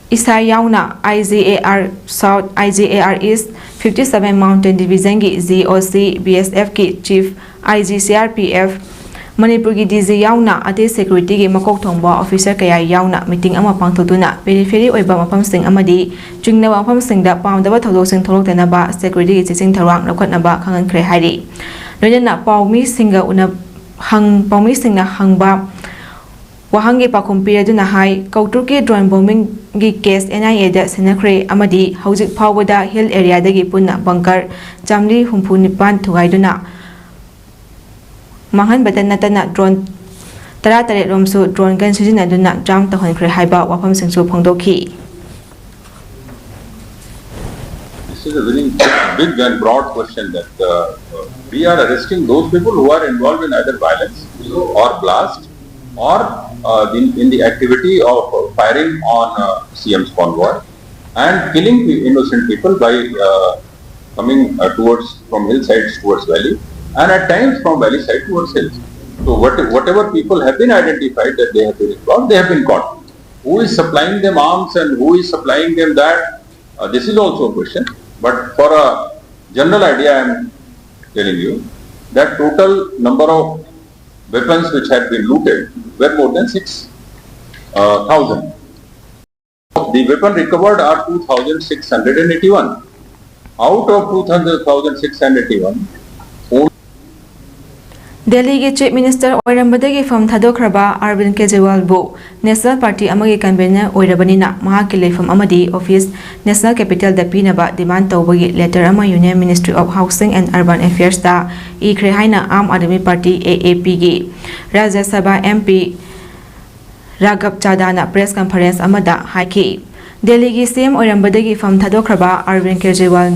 ꯏꯁꯥ ꯌꯥꯎꯅ I G A R South, I G A R East, fifty seven Mountain Division ꯒꯤ G O C, B S F ꯀꯤ Chief, I G C R P F, ꯃꯅꯤꯄꯨꯔꯒꯤ D G ꯌꯥꯎꯅ ꯑꯇꯩ ꯁꯦꯀ꯭ꯌꯨꯔꯤꯇꯤꯒꯤ ꯃꯀꯣꯛ ꯊꯣꯡꯕ ꯑꯣꯐꯤꯁꯔ ꯀꯌꯥ ꯌꯥꯎꯅ ꯃꯤꯇꯤꯡ ꯑꯃ ꯄꯥꯡꯊꯣꯛꯇꯨꯅ ꯄꯦꯔꯤꯐꯦꯔꯤ ꯑꯣꯏꯕ ꯃꯐꯝꯁꯤꯡ ꯑꯃꯗꯤ ꯆꯤꯡꯅꯕ ꯃꯐꯝꯁꯤꯡꯗ ꯄꯥꯝꯗꯕ ꯊꯧꯗꯣꯛꯁꯤꯡ ꯊꯣꯛꯂꯛꯇꯅꯕ ꯁꯦꯀ꯭ꯌꯨꯔꯤꯇꯤꯒꯤ ꯆꯦꯛꯁꯤꯟ ꯊꯧꯔꯥꯡ ꯂꯧꯈꯠꯅꯕ ꯈꯪꯍꯟꯈ꯭ꯔꯦ ꯍꯥꯏꯔꯤ꯫ ꯂꯣꯏꯅꯅ ꯄꯥꯎꯃꯤꯁꯤꯡꯒ ꯎꯅ-, ꯍꯪ-, ꯄꯥꯎꯃꯤꯁꯤꯡꯅ ꯍꯪꯕ ꯋꯥꯍꯪꯒꯤ ꯄꯥꯎꯈꯨꯝ ꯄꯤꯔꯗꯨꯅ ꯍꯥꯏ, ꯀꯧꯇ꯭ꯔꯨꯛꯀꯤ ꯗ꯭ꯔꯣꯟ ꯕꯣꯝꯕꯤꯡꯒꯤ ꯀꯦꯁ ꯑꯦꯟ ꯑꯥꯏ ꯑꯦꯗ ꯁꯤꯟꯅꯈ꯭ꯔꯦ ꯑꯃꯗꯤ ꯍꯧꯖꯤꯛ ꯐꯥꯎꯕꯗ ꯍꯤꯜ ꯑꯦꯔꯤꯌꯥꯗꯒꯤ ꯄꯨꯟꯅ ꯕꯪꯀꯔ ꯆꯥꯝꯔꯤ ꯍꯨꯝꯐꯨ ꯅꯤꯄꯥꯟ ꯊꯨꯒꯥꯏꯗꯨꯅ ꯃꯥꯡꯍꯟꯕꯇ ꯅꯠꯇꯅ ꯗ꯭ꯔꯣꯟ ꯇꯔꯥꯇꯔꯦꯠ ꯔꯣꯝꯁꯨ ꯗ꯭ꯔꯣꯟ ꯒꯟ ꯁꯤꯖꯤꯟꯅꯗꯨꯅ ꯖꯥꯝ ꯇꯧꯍꯟꯈ꯭ꯔꯦ ꯍꯥꯏꯕ ꯋꯥꯐꯝꯁꯤꯡꯁꯨ ꯐꯣꯡꯗꯣꯛꯈꯤ꯫ This is a very big and broad question that uh, uh, we are arresting those people who are involved in either violence or blast or uh, in, in the activity of firing on uh, C M's convoy and killing the innocent people by uh, coming uh, towards from hillsides towards valley and at times from valley side towards hills. So what, whatever people have been identified that they have been involved, they have been caught. Who is supplying them arms and who is supplying them that? Uh, this is also a question. But for a general idea, I am telling you that total number of weapons which had been looted were more than six thousand. The weapon recovered are two thousand six hundred and eighty-one. Out of two thousand six hundred eighty-one, ꯗꯦꯜꯂꯤꯒꯤ chief minister ꯑꯣꯏꯔꯝꯕꯗꯒꯤ ꯐꯝ ꯊꯥꯗꯣꯛꯈ꯭ꯔꯕ ꯑꯔꯕꯤꯟ ꯀꯦꯖ꯭ꯔꯤꯋꯥꯜꯕꯨ national party ꯑꯃꯒꯤ convener ꯑꯣꯏꯔꯕꯅꯤꯅ ꯃꯍꯥꯛꯀꯤ ꯂꯩꯐꯝ ꯑꯃꯗꯤ office national ꯀꯦꯄꯤꯇꯦꯜꯗ ꯄꯤꯅꯕ ꯗꯤꯃꯥꯟ ꯇꯧꯕꯒꯤ letter ꯑꯃ Union Ministry of Housing and Urban Affairsꯇ ꯏꯈ꯭ꯔꯦ ꯍꯥꯏꯅ ꯑꯥꯝ ꯑꯥꯗꯃꯤ ꯄꯥꯔꯇꯤ, ꯑꯦ ꯑꯦ ꯄꯤꯒꯤ ꯔꯥꯖ꯭ꯌ ꯁꯚꯥ ꯑꯦꯝ ꯄꯤ ꯔꯥꯘꯕ ꯆꯥꯗꯥꯅ ꯄ꯭ꯔꯦꯁ ꯀꯟꯐꯔꯦꯟꯁ ꯑꯃꯗ ꯍꯥꯏꯈꯤ꯫ ꯗꯦꯜꯂꯤꯒꯤ ꯁꯤ ꯑꯦꯝ ꯑꯣꯏꯔꯝꯕꯗꯒꯤ ꯐꯝ ꯊꯥꯗꯣꯛꯈ꯭ꯔꯕ ꯑꯔꯕꯤꯟ ꯀꯦꯖ꯭ꯔꯤꯋꯥꯜ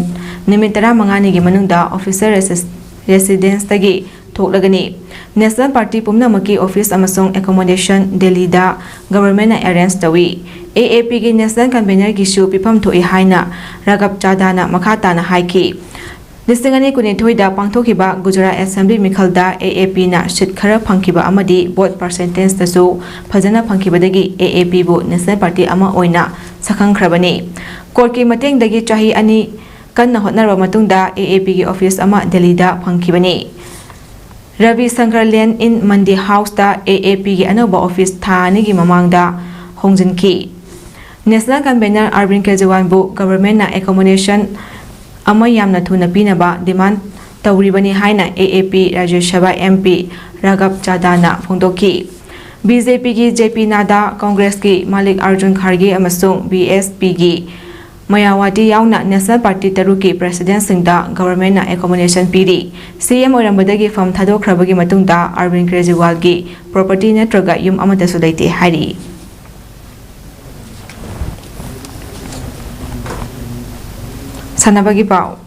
ꯅꯨꯃꯤꯠ ꯇꯔꯥꯃꯉꯥꯅꯤꯒꯤ ꯃꯅꯨꯡꯗ ꯑꯣꯐꯤꯁꯔ ꯔꯦꯁꯤꯗꯦꯟꯁꯇꯒꯤ ꯊꯣꯛꯂꯒꯅꯤ꯫ ꯅꯦꯁꯅꯦꯜ ꯄꯥꯔꯇꯤ ꯄꯨꯝꯅꯃꯛꯀꯤ ꯑꯣꯐꯤꯁ ꯑꯃꯁꯨꯡ ꯑꯦꯀꯣꯃꯣꯗꯦꯁꯟ ꯗꯦꯜꯂꯤꯗ ꯒꯚꯔꯟꯃꯦꯟꯠꯅ ꯑꯦꯔꯦꯟꯖ ꯇꯧꯏ꯫ ꯑꯦ ꯑꯦ ꯄꯤꯒꯤ ꯅꯦꯁꯅꯦꯜ ꯀꯟꯚꯦꯅꯔꯒꯤꯁꯨ ꯄꯤꯐꯝ ꯊꯣꯛꯏ ꯍꯥꯏꯅ ꯔꯥꯘꯕ ꯆꯥꯗꯥꯅ ꯃꯈꯥ ꯇꯥꯅ ꯍꯥꯏꯈꯤ꯫ ꯂꯤꯁꯤꯡ ꯑꯅꯤ ꯀꯨꯟꯅꯤꯊꯣꯏꯗ ꯄꯥꯡꯊꯣꯛꯈꯤꯕ ꯒꯨꯖꯔꯥꯠ ꯑꯦꯁꯦꯝꯕ꯭ꯂꯤ ꯃꯤꯈꯜꯗ ꯑꯦ ꯑꯦ ꯄꯤꯅ ꯁꯤꯠ ꯈꯔ ꯐꯪꯈꯤꯕ ꯑꯃꯗꯤ ꯚꯣꯠ ꯄꯥꯔꯁꯦꯟꯇꯦꯖꯇꯁꯨ ꯐꯖꯅ ꯐꯪꯈꯤꯕꯗꯒꯤ ꯑꯦ ꯑꯦ ꯄꯤꯕꯨ ꯅꯦꯁꯅꯦꯜ ꯄꯥꯔꯇꯤ ꯑꯃ ꯑꯣꯏꯅ ꯁꯛꯈꯪꯈ꯭ꯔꯕꯅꯤ꯫ ꯀꯣꯔꯠꯀꯤ ꯃꯇꯦꯡꯗꯒꯤ ꯆꯍꯤ ꯑꯅꯤ ꯀꯟꯅ ꯍꯣꯠꯅꯔꯕ ꯃꯇꯨꯡꯗ ꯑꯦ ꯑꯦ ꯄꯤꯒꯤ ꯑꯣꯐꯤꯁ ꯑꯃ ꯗꯦꯜꯂꯤꯗ ꯐꯪꯈꯤꯕꯅꯤ꯫ ꯔꯕꯤ ꯁꯪꯀꯔ ꯂꯦꯟ ꯏꯟ ꯃꯟꯗꯤ ꯍꯥꯎꯁꯇ ꯑꯦ ꯑꯦ ꯄꯤꯒꯤ ꯑꯅꯧꯕ ꯑꯣꯐꯤꯁ ꯊꯥ ꯑꯅꯤꯒꯤ ꯃꯃꯥꯡꯗ ꯍꯣꯡꯖꯤꯟꯈꯤ꯫ National Convener Arvind Kejriwalꯕꯨ governmentꯅ accommodation ꯑꯃ ꯌꯥꯝꯅ ꯊꯨꯅ ꯄꯤꯅꯕ demand ꯇꯧꯔꯤꯕꯅꯤ ꯍꯥꯏꯅ ꯑꯦ ꯑꯦ ꯄꯤ ꯔꯥꯖ꯭ꯌ ꯁꯚꯥ M P Raghav Chaddhaꯅ ꯐꯣꯡꯗꯣꯛꯈꯤ꯫ B J Pꯒꯤ J P Nadda, Congressꯀꯤ Mallikarjun Kharge ꯑꯃꯁꯨꯡ B S Pꯒꯤ Mayawati ꯌꯥꯎꯅ National Party ꯇꯔꯨꯛꯀꯤ presidentꯁꯤꯡꯗ governmentꯅ accommodation ꯄꯤꯔꯤ꯫ C M ꯑꯣꯏꯔꯝꯕꯗꯒꯤ ꯐꯝ ꯊꯥꯗꯣꯛꯈ꯭ꯔꯕꯒꯤ ꯃꯇꯨꯡꯗ ꯑꯔꯕꯤꯟ ꯀꯦꯖ꯭ꯔꯤꯋꯥꯜꯒꯤ property ꯅꯠꯇ꯭ꯔꯒ ꯌꯨꯝ ꯑꯃꯠꯇꯁꯨ ꯂꯩꯇꯦ ꯍꯥꯏꯔꯤ꯫ ꯁꯥꯟꯅꯕꯒꯤ ꯄꯥꯎ꯫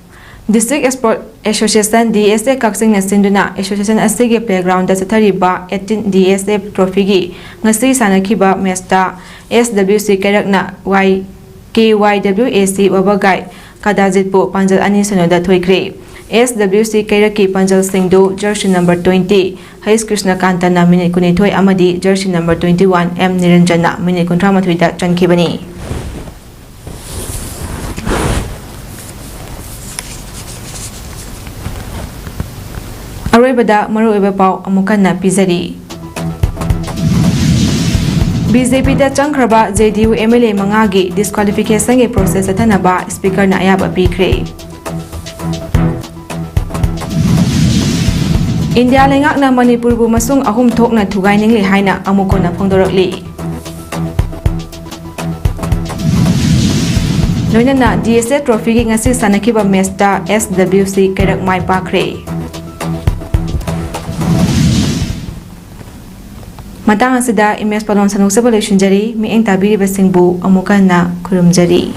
District Sport Association, D S A, ꯀꯛꯆꯤꯡꯅ ꯁꯤꯟꯗꯨꯅ association ꯑꯁꯤꯒꯤ playgroundꯗ ꯆꯠꯊꯔꯤꯕ eighteen D S A trophyꯒꯤ ꯉꯁꯤ ꯁꯥꯟꯅꯈꯤꯕ matchꯇ S W C ꯀꯩꯔꯛꯅ Y, K Y W A C ꯋꯥꯕꯒꯥꯏ ꯀꯗꯥꯖꯤꯠꯄꯨ ꯄꯥꯟꯖꯜ ꯑꯅꯤ ꯁꯤꯅꯣꯗ ꯊꯣꯏꯈ꯭ꯔꯦ꯫ S W C ꯀꯩꯔꯛꯀꯤ ꯄꯥꯟꯖꯜꯁꯤꯡꯗꯨ jersey number twenty H Krishnakantana minute ꯀꯨꯟꯅꯤꯊꯣꯏ ꯑꯃꯗꯤ jersey number twenty one M Niranjanꯅ minute ꯀꯨꯟꯊ꯭ꯔꯥ ꯃꯥꯊꯣꯏꯗ ꯆꯟꯈꯤꯕꯅꯤ꯫ ꯑꯔꯣꯏꯕꯗ ꯃꯔꯨꯑꯣꯏꯕ ꯄꯥꯎ ꯑꯃꯨꯛ ꯍꯟꯅ ꯄꯤꯖꯔꯤ꯫ B J Pꯗ ꯆꯪꯈ꯭ꯔꯕ J D U M L A ꯃꯉꯥꯒꯤ disqualificationꯒꯤ process ꯆꯠꯊꯅꯕ speakerꯅ ꯑꯌꯥꯕ ꯄꯤꯈ꯭ꯔꯦ꯫ ꯏꯟꯗꯤꯌꯥ ꯂꯩꯉꯥꯛꯅ ꯃꯅꯤꯄꯨꯔꯕꯨ ꯃꯁꯨꯡ ꯑꯍꯨꯝ ꯊꯣꯛꯅ ꯊꯨꯒꯥꯏꯅꯤꯡꯂꯤ ꯍꯥꯏꯅ ꯑꯃꯨꯛ ꯍꯟꯅ ꯐꯣꯡꯗꯣꯔꯛꯂꯤ꯫ ꯂꯣꯏꯅꯅ D S A trophyꯒꯤ ꯉꯁꯤ ꯁꯥꯟꯅꯈꯤꯕ matchꯇ S W C ꯀꯩꯔꯛ ꯃꯥꯏ ꯄꯥꯛꯈ꯭ꯔꯦ꯫ ꯃꯇꯥꯡ ꯑꯁꯤꯗ ꯏꯃꯦꯖ ꯄꯥꯂꯣꯟ ꯁꯟꯗꯣꯛꯆꯕ ꯂꯣꯏꯁꯤꯟꯖꯔꯤ꯫ ꯃꯤꯠꯌꯦꯡ ꯇꯥꯕꯤꯔꯤꯕꯁꯤꯡꯕꯨ ꯑꯃꯨꯛ ꯍꯟꯅ ꯈꯨꯔꯨꯝꯖꯔꯤ꯫